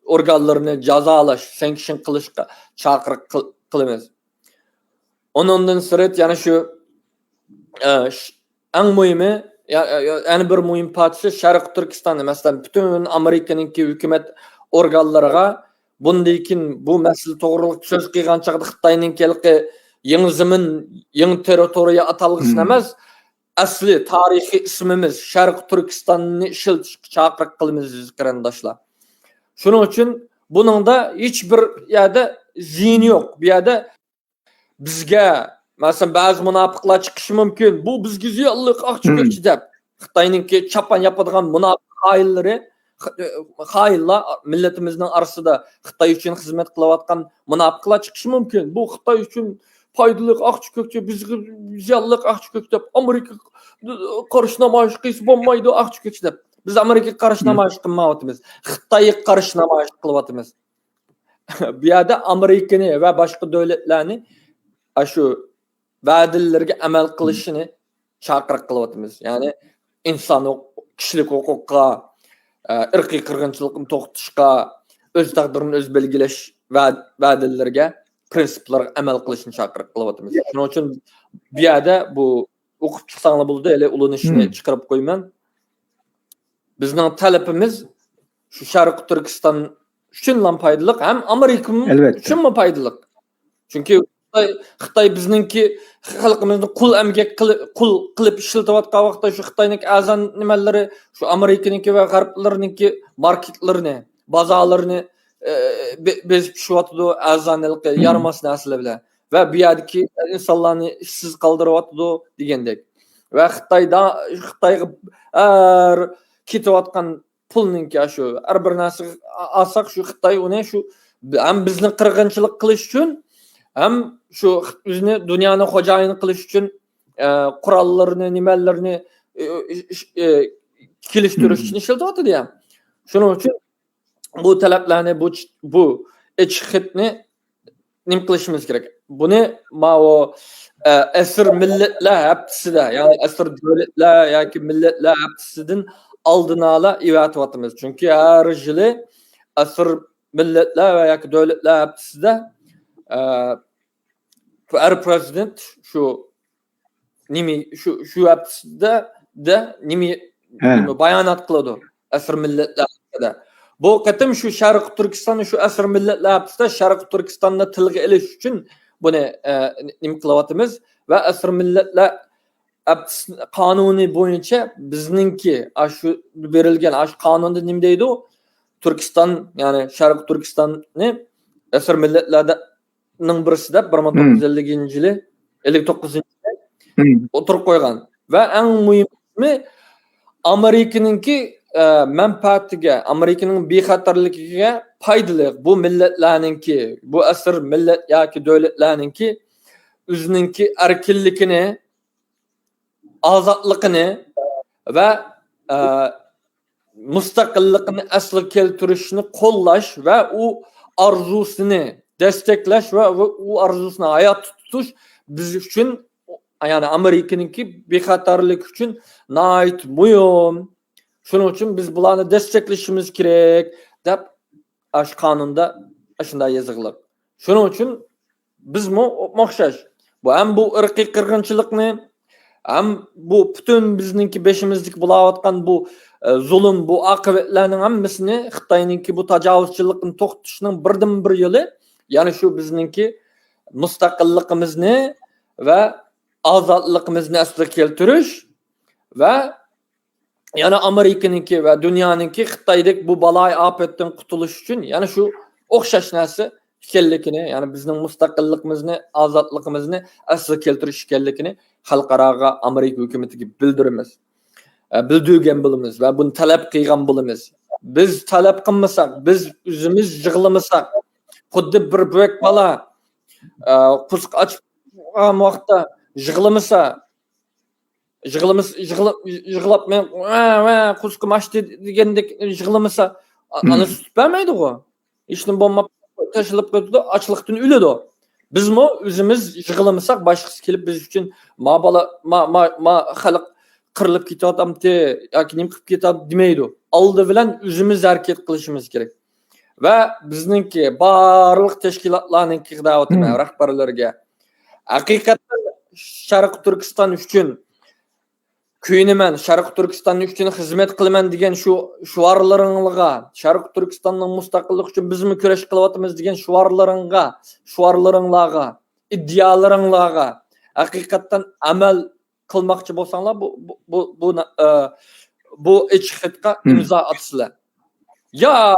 ئورگانلىرىنى جازالاش، سانكشن قىلىشقا چاقىرىق قىل-، قىلىمىز. ئۇنىڭدىن سىرت يەنە شۇ، ئە، ش-، ئەڭ مۇھىمى، يا-، يا-، يەنە بىر مۇھىم پارچىسى شەرقىي تۈركىستاندا، مەسىلەن، پۈتۈن ئامېرىكىنىڭكى ھۆكۈمەت ئورگانلىرىغا بۇندىن كېيىن بۇ مەسىلە توغرىلىق سۆز قىلغان چاغدا خىتاينىڭكى ھېلىقى يېڭى زېمىن، يېڭى تېررىتورىيە ئاتالغۇسىنى ئەمەس، ئەسلى تارىخىي ئىسمىمىز شەرقىي تۈركىستاننى ئىشلىتىشكە چاقىرىق قىلىمىز، ئەزىز قېرىنداشلار. شۇنىڭ ئۈچۈن بۇنىڭدا ھېچ بىر يەردە زىيىنى يوق. بۇ يەردە بىزگە، مەسىلەن، بەزى مۇناپىقلار چىقىشى مۇمكىن. بۇ بىزگە زىيانلىق، ئاقچى كۆكچى دەپ. خىتاينىڭكى چاپان ياپىدىغان مۇناپىق خائىنلىرى، خ-، خائىنلار مىللىتىمىزنىڭ ئارىسىدا خىتاي ئۈچۈن خىزمەت قىلىۋاتقان مۇناپىقلار چىقىشى مۇمكىن. بۇ خىتاي ئۈچۈن پايدىلىق، ئاقچى كۆكچى، بىزگە زىيانلىق، ئاقچى كۆكچى دەپ، ئامېرىكا قارشى نامايىش قىلسا بولمايدۇ، ئاقچى كۆكچى دەپ. بىز ئامېرىكىغا قارشى نامايىش قىلمايۋاتىمىز. خىتايغا قارشى نامايىش قىلىۋاتىمىز. بۇ يەردە ئامېرىكىنى ۋە باشقا دۆلەتلەرنى، ئاشۇ ۋەدىلىرىگە ئەمەل قىلىشىنى چاقىرىق قىلىۋاتىمىز. يەنى ئىنسان ھوق-، كىشىلىك ھوقۇققا، ئە، ئىرقىي قىرغىنچىلىقنى توختىتىشقا، ئۆز تەقدىرىنى ئۆزى بەلگىلەش ۋە-، ۋەدىلىرىگە، پرىنسىپلارغا ئەمەل قىلىشنى چاقىرىق قىلىۋاتىمىز. شۇنىڭ ئۈچۈن بۇ يەردە بۇ ئوقۇپ چىقساڭلار بولىدۇ، ھېلى ئۇلىنىشنى چىقىرىپ قويىمەن. بىزنىڭ تەلىپىمىز شۇ شەرقىي تۈركىستان ئۈچۈنلا پايدىلىق، ھەم ئامېرىكا ئۈچۈنمۇ پايدىلىق. چۈنكى خىتاي، خىتاي بىزنىڭكى خەلقىمىزنى قۇل ئەمگەك قىلىپ، قۇل قىلىپ ئىشلىتىۋاتقان ۋاقىتتا شۇ خىتاينىڭكى ئەرزان نېمىلىرى، شۇ ئامېرىكىنىڭكى ۋە غەربلەرنىڭكى ماركېتلىرىنى، بازارلىرىنى، ئە، بې-، بېزىپ چۈشۈۋاتىدۇ، ئەرزان ھېلىقى يارىماس نەرسىلەر بىلەن. ۋە بۇ يەردىكى ئىنسانلارنى ئىشسىز قالدۇرۇۋاتىدۇ دېگەندەك. ۋە خىتايدا، خىتايغا ھەر كېتىۋاتقان پۇلنىڭكى شۇ ھەر بىر نەرسىگە ئالساق، شۇ خىتاي ئۇنى شۇ ھەم بىزنى قىرغىنچىلىق قىلىش ئۈچۈن، ھەم شۇ ئۆزىنى دۇنيانىڭ خوجايىنى قىلىش ئۈچۈن، ئە، قوراللىرىنى، نېمەلىرىنى، ئە، ئە، ئە، كېلىشتۈرۈش ئۈچۈن ئىشلىتىۋاتىدۇ يا. شۇنىڭ ئۈچۈن بۇ تەلەپلەرنى، بۇ، بۇ ئېچىق خەتنى نېمە قىلىشىمىز كېرەك؟ بۇنى ماۋۇ، ئە، ئەسىر مىللەتلەر ھەپتىسىدە، يەنى ئەسىر دۆلەتلەر ياكى مىللەتلەر ھەپتىسىدىن ئالدىنئالا ئېۋەتىۋاتىمىز. چۈنكى ھەر يىلى ئەسىر مىللەتلەر ۋە ياكى دۆلەتلەر ھەپتىسىدە، ئە، ھەر پرېزىدېنت شۇ نېمە، شۇ، شۇ ھەپتىسىدە دە نېمە، نېمە بايانات قىلىدۇ ئەسىر مىللەتلەر ھەققىدە. بۇ قېتىم شۇ شەرقىي تۈركىستان، شۇ ئەسىر مىللەتلەر ھەپتىسىدە شەرقىي تۈركىستاننى تىلغا ئېلىش ئۈچۈن بۇنى، ئە، نېمە قىلىۋاتىمىز ۋە ئەسىر مىللەتلەر ھەپتىسى قانۇنى بويىچە بىزنىڭكى ئاشۇ بېرىلگەن ئاشۇ قانۇندا نېمە دەيدۇ؟ تۈركىستان، يەنى شەرقىي تۈركىستاننى ئەسىر مىللەتلەردە نىڭ بىرسى دەپ بىر مىڭ توققۇز يۈز ئەللىكىنچى يىلى، ئەللىك توققۇزىنچى يىلى ئوتتۇرىغا قويغان. ۋە ئەڭ مۇھىمى، ئامېرىكىنىڭكى، ئە، مەنپەئەتىگە، ئامېرىكىنىڭ بىخەتەرلىكىگە پايدىلىق. بۇ مىللەتلەرنىڭكى، بۇ ئەسىر مىللەت ياكى دۆلەتلەرنىڭكى ئۆزىنىڭكى ئەركىنلىكىنى، ئازادلىقىنى ۋە، ئە، مۇستەقىللىقىنى ئەسلىگە كەلتۈرۈشنى قوللاش ۋە ئۇ ئارزۇسىنى دەستەكلەش ۋە، ۋە ئۇ ئارزۇسىنى ھاياتتا تۇتۇش بىز ئۈچۈن، يەنى ئامېرىكىنىڭكى بىخەتەرلىكى ئۈچۈن ناھايىتى مۇھىم. شۇنىڭ ئۈچۈن بىز بۇلارنى دەستەكلىشىمىز كېرەك، دەپ ئاشۇ قانۇندا ئاشۇنداق يېزىقلىق. شۇنىڭ ئۈچۈن بىزمۇ ئوخشاش. بۇ ھەم بۇ ئىرقىي قىرغىنچىلىقنى، ھەم بۇ پۈتۈن بىزنىڭكى بېشىمىزدىكى بولاۋاتقان بۇ، ئە، زۇلۇم، بۇ ئاقىۋەتلەرنىڭ ھەممىسىنى خىتاينىڭكى بۇ تاجاۋۇزچىلىقنى توختىتىشنىڭ بىردىنبىر يولى، يەنى شۇ بىزنىڭكى مۇستەقىللىقىمىزنى ۋە ئازادلىقىمىزنى ئەسلىگە كەلتۈرۈش ۋە يەنە ئامېرىكىنىڭكى ۋە دۇنيانىڭكى خىتايدەك بۇ بالايىئاپەتتىن قۇتۇلۇش ئۈچۈن يەنە شۇ ئوخشاش نەرسە ئىكەنلىكىنى، يەنى بىزنىڭ مۇستەقىللىقىمىزنى، ئازادلىقىمىزنى ئەسلىگە كەلتۈرۈش ئىكەنلىكىنى خەلقئاراغا، ئامېرىكا ھۆكۈمىتىگە بىلدۈرىمىز. ئە، بىلدۈرگەن بولىمىز ۋە بۇنى تەلەپ قىلغان بولىمىز. بىز تەلەپ قىلمىساق، بىز ئۆزىمىز يىغلىمىساق، خۇددى بىر بۆك بالا، ئە، قورسىقى ئاچ قالغان ۋاقىتتا يىغلىمىسا، يىغلىمىس-، يىغلا-، يىغلاپ، مەن ۋە، ۋە، قورسىقىم ئاچتى دېگەندەك يىغلىمىسا، ئا-، ئانىسى سۈت بەرمەيدىغۇ. ھېچنېمە بولماپ تاشلىنىپ كېتىدۇ، ئاچلىقتىن ئۆلىدۇ. بىزمۇ ئۆزىمىز يىغلىمىساق، باشقىسى كېلىپ بىز ئۈچۈن، ما بالا، ما، ما، ما خەلق قىرىلىپ كېتىۋاتامتى ياكى نېمە قىلىپ كېتىۋاتامتى دېمەيدۇ. ئالدى بىلەن ئۆزىمىز ھەرىكەت قىلىشىمىز كېرەك. ۋە بىزنىڭكى بارلىق تەشكىلاتلارنىڭكى دەۋاتىمەن رەھبەرلىرىگە. ھەقىقەتەن شەرقىي تۈركىستان ئۈچۈن كۆيۈنىمەن، شەرقىي تۈركىستان ئۈچۈن خىزمەت قىلىمەن دېگەن شۇ شوئارلىرىڭلارغا، شەرقىي تۈركىستاننىڭ مۇستەقىللىقى ئۈچۈن بىزمۇ كۈرەش قىلىۋاتىمىز دېگەن شوئارلىرىڭغا، شوئارلىرىڭلارغا، ئىدىيالىرىڭلارغا ھەقىقەتەن ئەمەل قىلماقچى بولساڭلار، بۇ، بۇ، بۇ، بۇ، ئە، بۇ ئېچىق خەتقە ئىمزا ئاتىسىلەر. يا،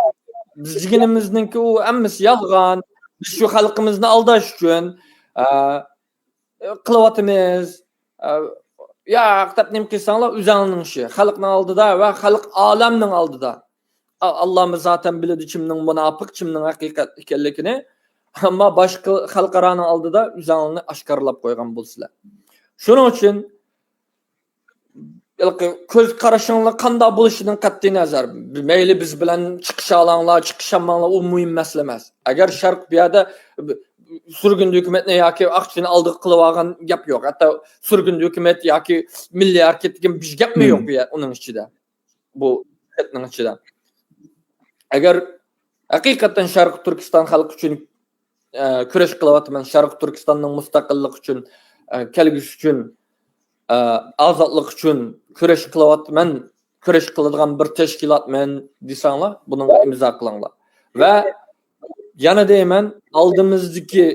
بىز دېگىنىمىزنىڭكى ئۇ ھەممىسى يالغان. بىز شۇ خەلقىمىزنى ئالداش ئۈچۈن، ئە، قىلىۋاتىمىز. ئە، ياق دەپ نېمە قىلساڭلار، ئۆزەڭنىڭ ئىشى. خەلقنىڭ ئالدىدا ۋە خەلق ئالەمنىڭ ئالدىدا. ئا-، ئاللامۇ زاتەن بىلىدۇ، كىمنىڭ مۇناپىق، كىمنىڭ ھەقىقەت ئىكەنلىكىنى. ئەمما باشقا خەلقئارانىڭ ئالدىدا ئۆزەڭلارنى ئاشكارىلاپ قويغان بولىسىلەر. شۇنىڭ ئۈچۈن ھېلىقى كۆز قارىشىڭلار قانداق بولۇشىدىن قەتئىي نەزەر، مەيلى بىز بىلەن چىقىشالاڭلار، چىقىشالماڭلار، ئۇ مۇھىم مەسىلە ئەمەس. ئەگەر شەرق بۇ يەردە سۈرگۈندە ھۆكۈمەتنى ياكى ئاقچىنى ئالدىغا قىلىۋالغان گەپ يوق. ھەتتا سۈرگۈندە ھۆكۈمەت ياكى مىللىي ھەرىكەت دېگەن بىر گەپمۇ يوق بۇ يەر، ئۇنىڭ ئىچىدە. بۇ خەتنىڭ ئىچىدە. ئەگەر ھەقىقەتەن شەرقىي تۈركىستان خەلقى ئۈچۈن، ئە، كۈرەش قىلىۋاتىمەن، شەرقىي تۈركىستاننىڭ مۇستەقىللىقى ئۈچۈن، ئە، كەلگۈسى ئۈچۈن، ئە، ئازادلىق ئۈچۈن كۈرەش قىلىۋاتىمەن، كۈرەش قىلىدىغان بىر تەشكىلاتمەن دېسەڭلار، بۇنىڭغا ئىمزا قىلىڭلار. ۋە يەنە دەيمەن، ئالدىمىزدىكى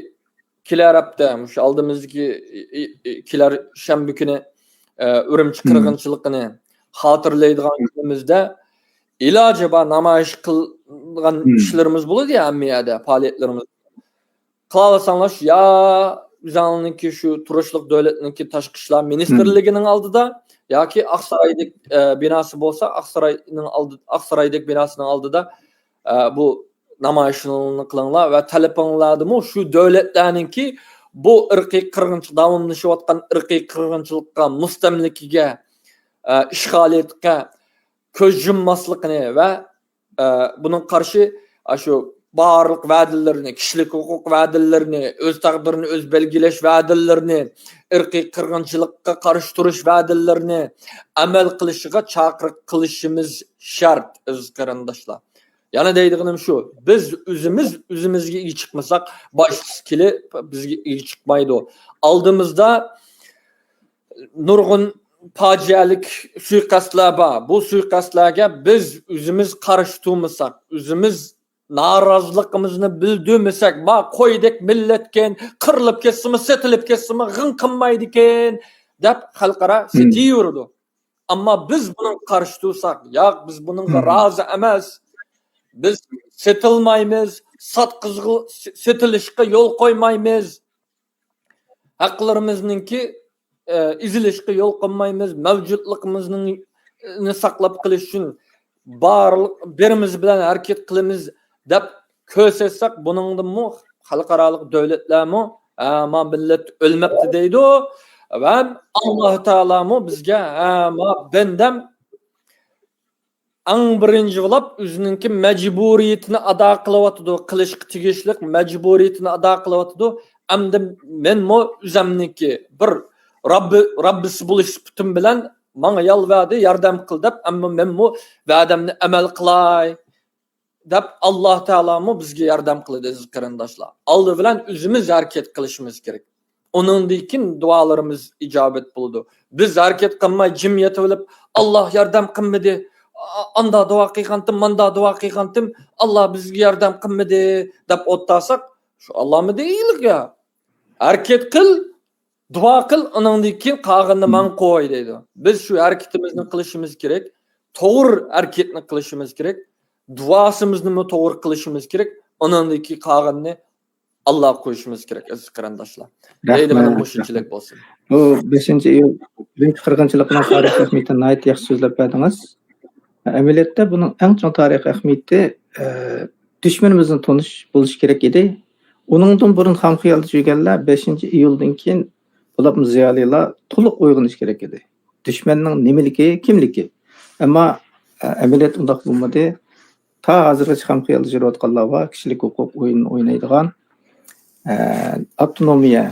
كېلەر ھەپتە، مۇشۇ ئالدىمىزدىكى، ئى، ئى، ئى، كېلەر شەنبە كۈنى، ئە، ئۈرۈمچى قىرغىنچىلىقىنى خاتىرىلەيدىغان كۈنىمىزدە ئىلاجى بار نامايىش قىلغان ئىشلىرىمىز بولىدۇ يا، ھەممە يەردە پائالىيەتلىرىمىز. قىلالىساڭلار شۇ، يا ئۆزۈڭلارنىڭكى شۇ تۇرۇشلۇق دۆلەتنىڭكى تاشقى ئىشلار مىنىستىرلىكىنىڭ ئالدىدا ياكى ئاقسارايدەك، ئە، بىناسى بولسا، ئاقساراينىڭ ئالدى، ئاقسارايدەك بىناسىنىڭ ئالدىدا، ئە، بۇ نامايىشىڭلارنى قىلىڭلار ۋە تەلىپىڭلاردىمۇ شۇ دۆلەتلەرنىڭكى بۇ ئىرقىي قىرغىنچىلىق، داۋاملىشىۋاتقان ئىرقىي قىرغىنچىلىققا، مۇستەملىكىگە، ئە، ئىشغالىيەتكە كۆز يۇمماسلىقىنى ۋە، ئە، بۇنىڭغا قارشى، ئاشۇ بارلىق ۋەدىلىرىنى، كىشىلىك ھوقۇق ۋەدىلىرىنى، ئۆز تەقدىرىنى ئۆزى بەلگىلەش ۋەدىلىرىنى، ئىرقىي قىرغىنچىلىققا قارشى تۇرۇش ۋەدىلىرىنى ئەمەل قىلىشىغا چاقىرىق قىلىشىمىز شەرت، ئەزىز قېرىنداشلار. يەنە دەيدىغىنىم شۇ، بىز ئۆزىمىز ئۆزىمىزگە ئىگە چىقمىساق، باشقىسى كېلىپ بىزگە ئىگە چىقمايدۇ. ئالدىمىزدا نۇرغۇن پاجىئەلىك سۇيىقەستلەر بار. بۇ سۇيىقەستلەرگە بىز ئۆزىمىز قارشى تۇرمىساق، ئۆزىمىز نارازىلىقىمىزنى بىلدۈرمىسەك، ما قويدەك مىللەتكەن، قىرىلىپ كەتسىمۇ، سېتىلىپ كەتسىمۇ، غىڭ قىلمايدىكەن، دەپ خەلقئارا سېتىۋېرىدۇ. ئەمما بىز بۇنىڭغا قارشى تۇرساق، ياق، بىز بۇنىڭغا رازى ئەمەس، بىز سېتىلمايمىز، ساتقۇزغا، سېتىلىشقا يول قويمايمىز، ھەقلىرىمىزنىڭكى، ئە، ئېزىلىشقا يول قويمايمىز، مەۋجۇتلۇقىمىزنىڭ، نى ساقلاپ قېلىش ئۈچۈن بارلىق بىرىمىز بىلەن ھەرىكەت قىلىمىز دەپ كۆرسەتسەك، بۇنىڭدىنمۇ خەلقئارالىق دۆلەتلەرمۇ، ھە، ما مىللەت ئۆلمەپتۇ دەيدۇ. ۋە ئاللاھ تائالامۇ بىزگە، ھە، ما بەندەم ئەڭ بىرىنچى بولۇپ ئۆزىنىڭكى مەجبۇرىيىتىنى ئادا قىلىۋاتىدۇ، قىلىشقا تېگىشلىك مەجبۇرىيىتىنى ئادا قىلىۋاتىدۇ. ئەمدى مەنمۇ ئۆزەمنىڭكى بىر رەببى، رەببىسى بولۇش سۈپىتىم بىلەن ماڭا يالۋەردى، ياردەم قىل دەپ، ئەمما مەنمۇ ۋەدەمنى ئەمەل قىلاي دەپ، ئاللاھ تائالامۇ بىزگە ياردەم قىلىدۇ، ئەزىز قېرىنداشلار. ئالدى بىلەن ئۆزىمىز ھەرىكەت قىلىشىمىز كېرەك. ئۇنىڭدىن كېيىن دۇئالىرىمىز ئىجابەت بولىدۇ. بىز ھەرىكەت قىلماي جىم يېتىۋېلىپ، ئاللاھ ياردەم قىلمىدى، ئا-، ئاندا دۇئا قىلغانتىم، ماندا دۇئا قىلغانتىم، ئاللاھ بىزگە ياردەم قىلمىدى دەپ ئولتۇرساق، شۇ ئاللامۇ دېگىلىك يا. ھەرىكەت قىل، دۇئا قىل، ئۇنىڭدىن كېيىن قالغىنىنى ماڭا قوي دەيدۇ. بىز شۇ ھەرىكىتىمىزنى قىلىشىمىز كېرەك، توغرا ھەرىكەتنى قىلىشىمىز كېرەك، دۇئاسىمىزنىمۇ توغرا قىلىشىمىز كېرەك، ئۇنىڭدىن كېيىن قالغىنىنى ئاللاغا قويۇشىمىز كېرەك، ئەزىز قېرىنداشلار. رەھمەت، دەيدىغىنىم رەھمەت. مۇشۇنچىلىك بولسۇن. بۇ بەشىنچى ئىيۇل بىرىنچى قىرغىنچىلىقىنىڭ تارىخىي ئەھمىيىتىنى ناھايىتى ياخشى سۆزلەپ بەردىڭىز. ئەمەلىيەتتە بۇنىڭ ئەڭ چوڭ تارىخىي ئەھمىيىتى، ئە، دۈشمىنىمىزنى تونۇش بولۇشى كېرەك ئىدى. ئۇنىڭدىن بۇرۇن خام خىيالدا يۈرگەنلەر بەشىنچى ئىيۇلدىن كېيىن بولۇپمۇ زىيالىيلار تولۇق ئويغىنىشى كېرەك ئىدى. دۈشمەننىڭ نېمىلىكى، كىملىكى. ئەمما، ئە، ئەمەلىيەت ئۇنداق بولمىدى. تا ھازىرغىچە خام خىيالدا يۈرۈۋاتقانلار بار، كىشىلىك ھوقۇق ئويۇنىنى ئوينايدىغان، ئە، ئاپتونومىيە،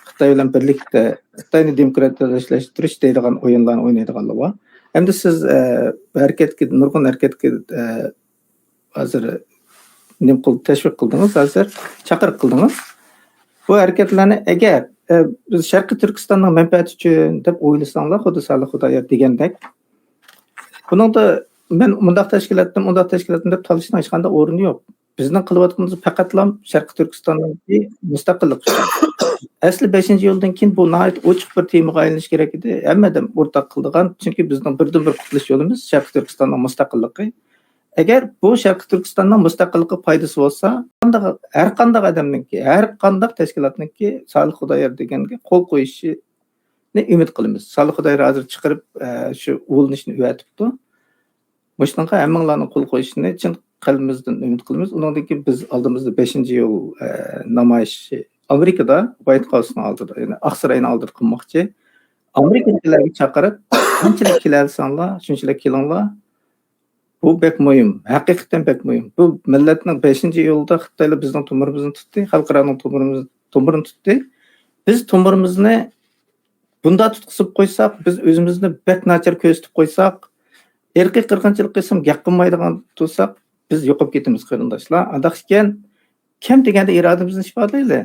خىتاي بىلەن بىرلىكتە، خىتاينى دېموكراتىيەلەشتۈرۈش دەيدىغان ئويۇنلارنى ئوينايدىغانلار بار. ئەمدى سىز، ئە، ھەرىكەتكە، نۇرغۇن ھەرىكەتكە، ئە، ھازىر نېمە قىل-، تەشۋىق قىلدىڭىز، ھازىر چاقىرىق قىلدىڭىز. بۇ ھەرىكەتلەرنى ئەگەر، ئە، بىز شەرقىي تۈركىستاننىڭ مەنپەئەتى ئۈچۈن دەپ ئويلىساڭلار، خۇددى سالىھ خۇدايار دېگەندەك، بۇنىڭدا مەن مۇنداق تەشكىلاتتىن، ئۇنداق تەشكىلاتتىن دەپ تالىشىشنىڭ ھېچقانداق ئورنى يوق. بىزنىڭ قىلىۋاتقىنىمىز پەقەتلا شەرقىي تۈركىستاننىڭكى مۇستەقىللىقى ئۈچۈن. ئەسلى بەشىنچى ئىيۇلدىن كېيىن بۇ ناھايىتى ئوچۇق بىر تېمىغا ئايلىنىشى كېرەك ئىدى. ھەممە ئادەم ئورتاق قىلىدىغان، چۈنكى بىزنىڭ بىردىنبىر قۇتۇلۇش يولىمىز شەرقىي تۈركىستاننىڭ مۇستەقىللىقى. ئەگەر بۇ شەرقىي تۈركىستاننىڭ مۇستەقىللىقى پايدىسى بولسا، قانداق، ھەر قانداق ئادەمنىڭكى، ھەر قانداق تەشكىلاتنىڭكى سالىھ خۇدايار دېگەنگە قول قويۇشىنى ئۈمىد قىلىمىز. سالىھ خۇدايار ھازىر چىقىرىپ، ئە، شۇ ئۇلىنىشنى ئۆۋەتىپتۇ. مۇشۇنىڭغا ھەممىڭلارنىڭ قول قويۇشىنى چىن قەلبىمىزدىن ئۈمىد قىلىمىز. ئۇنىڭدىن كېيىن بىز ئالدىمىزدا بەشىنچى ئىيۇل، ئە، نامايىشى ئامېرىكىدا، ۋايت خاۋسنىڭ ئالدىدا، يەنى ئاقساراينىڭ ئالدىدا قىلماقچى. ئامېرىكىدىكىلەرگە چاقىرىپ، قانچىلىك كېلەلىسەڭلار، شۇنچىلىك كېلىڭلار. بۇ بەك مۇھىم، ھەقىقەتەن بەك مۇھىم. بۇ مىللەتنىڭ بەشىنچى ئىيۇلدا خىتايلار بىزنىڭ تومۇرىمىزنى تۇتتى، خەلقئارانىڭ تومۇرىمىزنى تومۇرىنى تۇتتى. بىز تومۇرىمىزنى بۇنداق تۇتقۇزۇپ قويساق، بىز ئۆزىمىزنى بەك ناچار كۆرسىتىپ قويساق، ئىرقىي قىرغىنچىلىق قىلسام گەپ قىلمايدىغان تۇرساق، بىز يوقاپ كېتىمىز، قېرىنداشلار. ئانداق ئىكەن، كەم دېگەندە ئىرادىمىزنى ئىپادىلەيلى.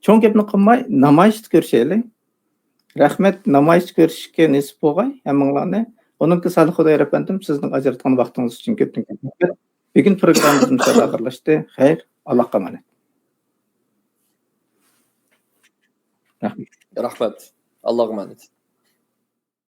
چوڭ گەپنى قىلماي، نامايىشتا كۆرۈشەيلى. رەھمەت، نامايىشتا كۆرۈشۈشكە نېسىپ بولغاي ھەممىڭلارنى. ئۇنىڭكى سالىھ خۇدايار ئەپەندىم، سىزنىڭ ئاجراتقان ۋاقتىڭىز ئۈچۈن كۆپتىن كۆپ رەھمەت. بۈگۈن پروگراممىمىز مۇشۇ يەردە ئاخىرلاشتى. خەير، ئاللاھقا ئامانەت. رەھمەت. رەھمەت. ئاللاھقا ئامانەت.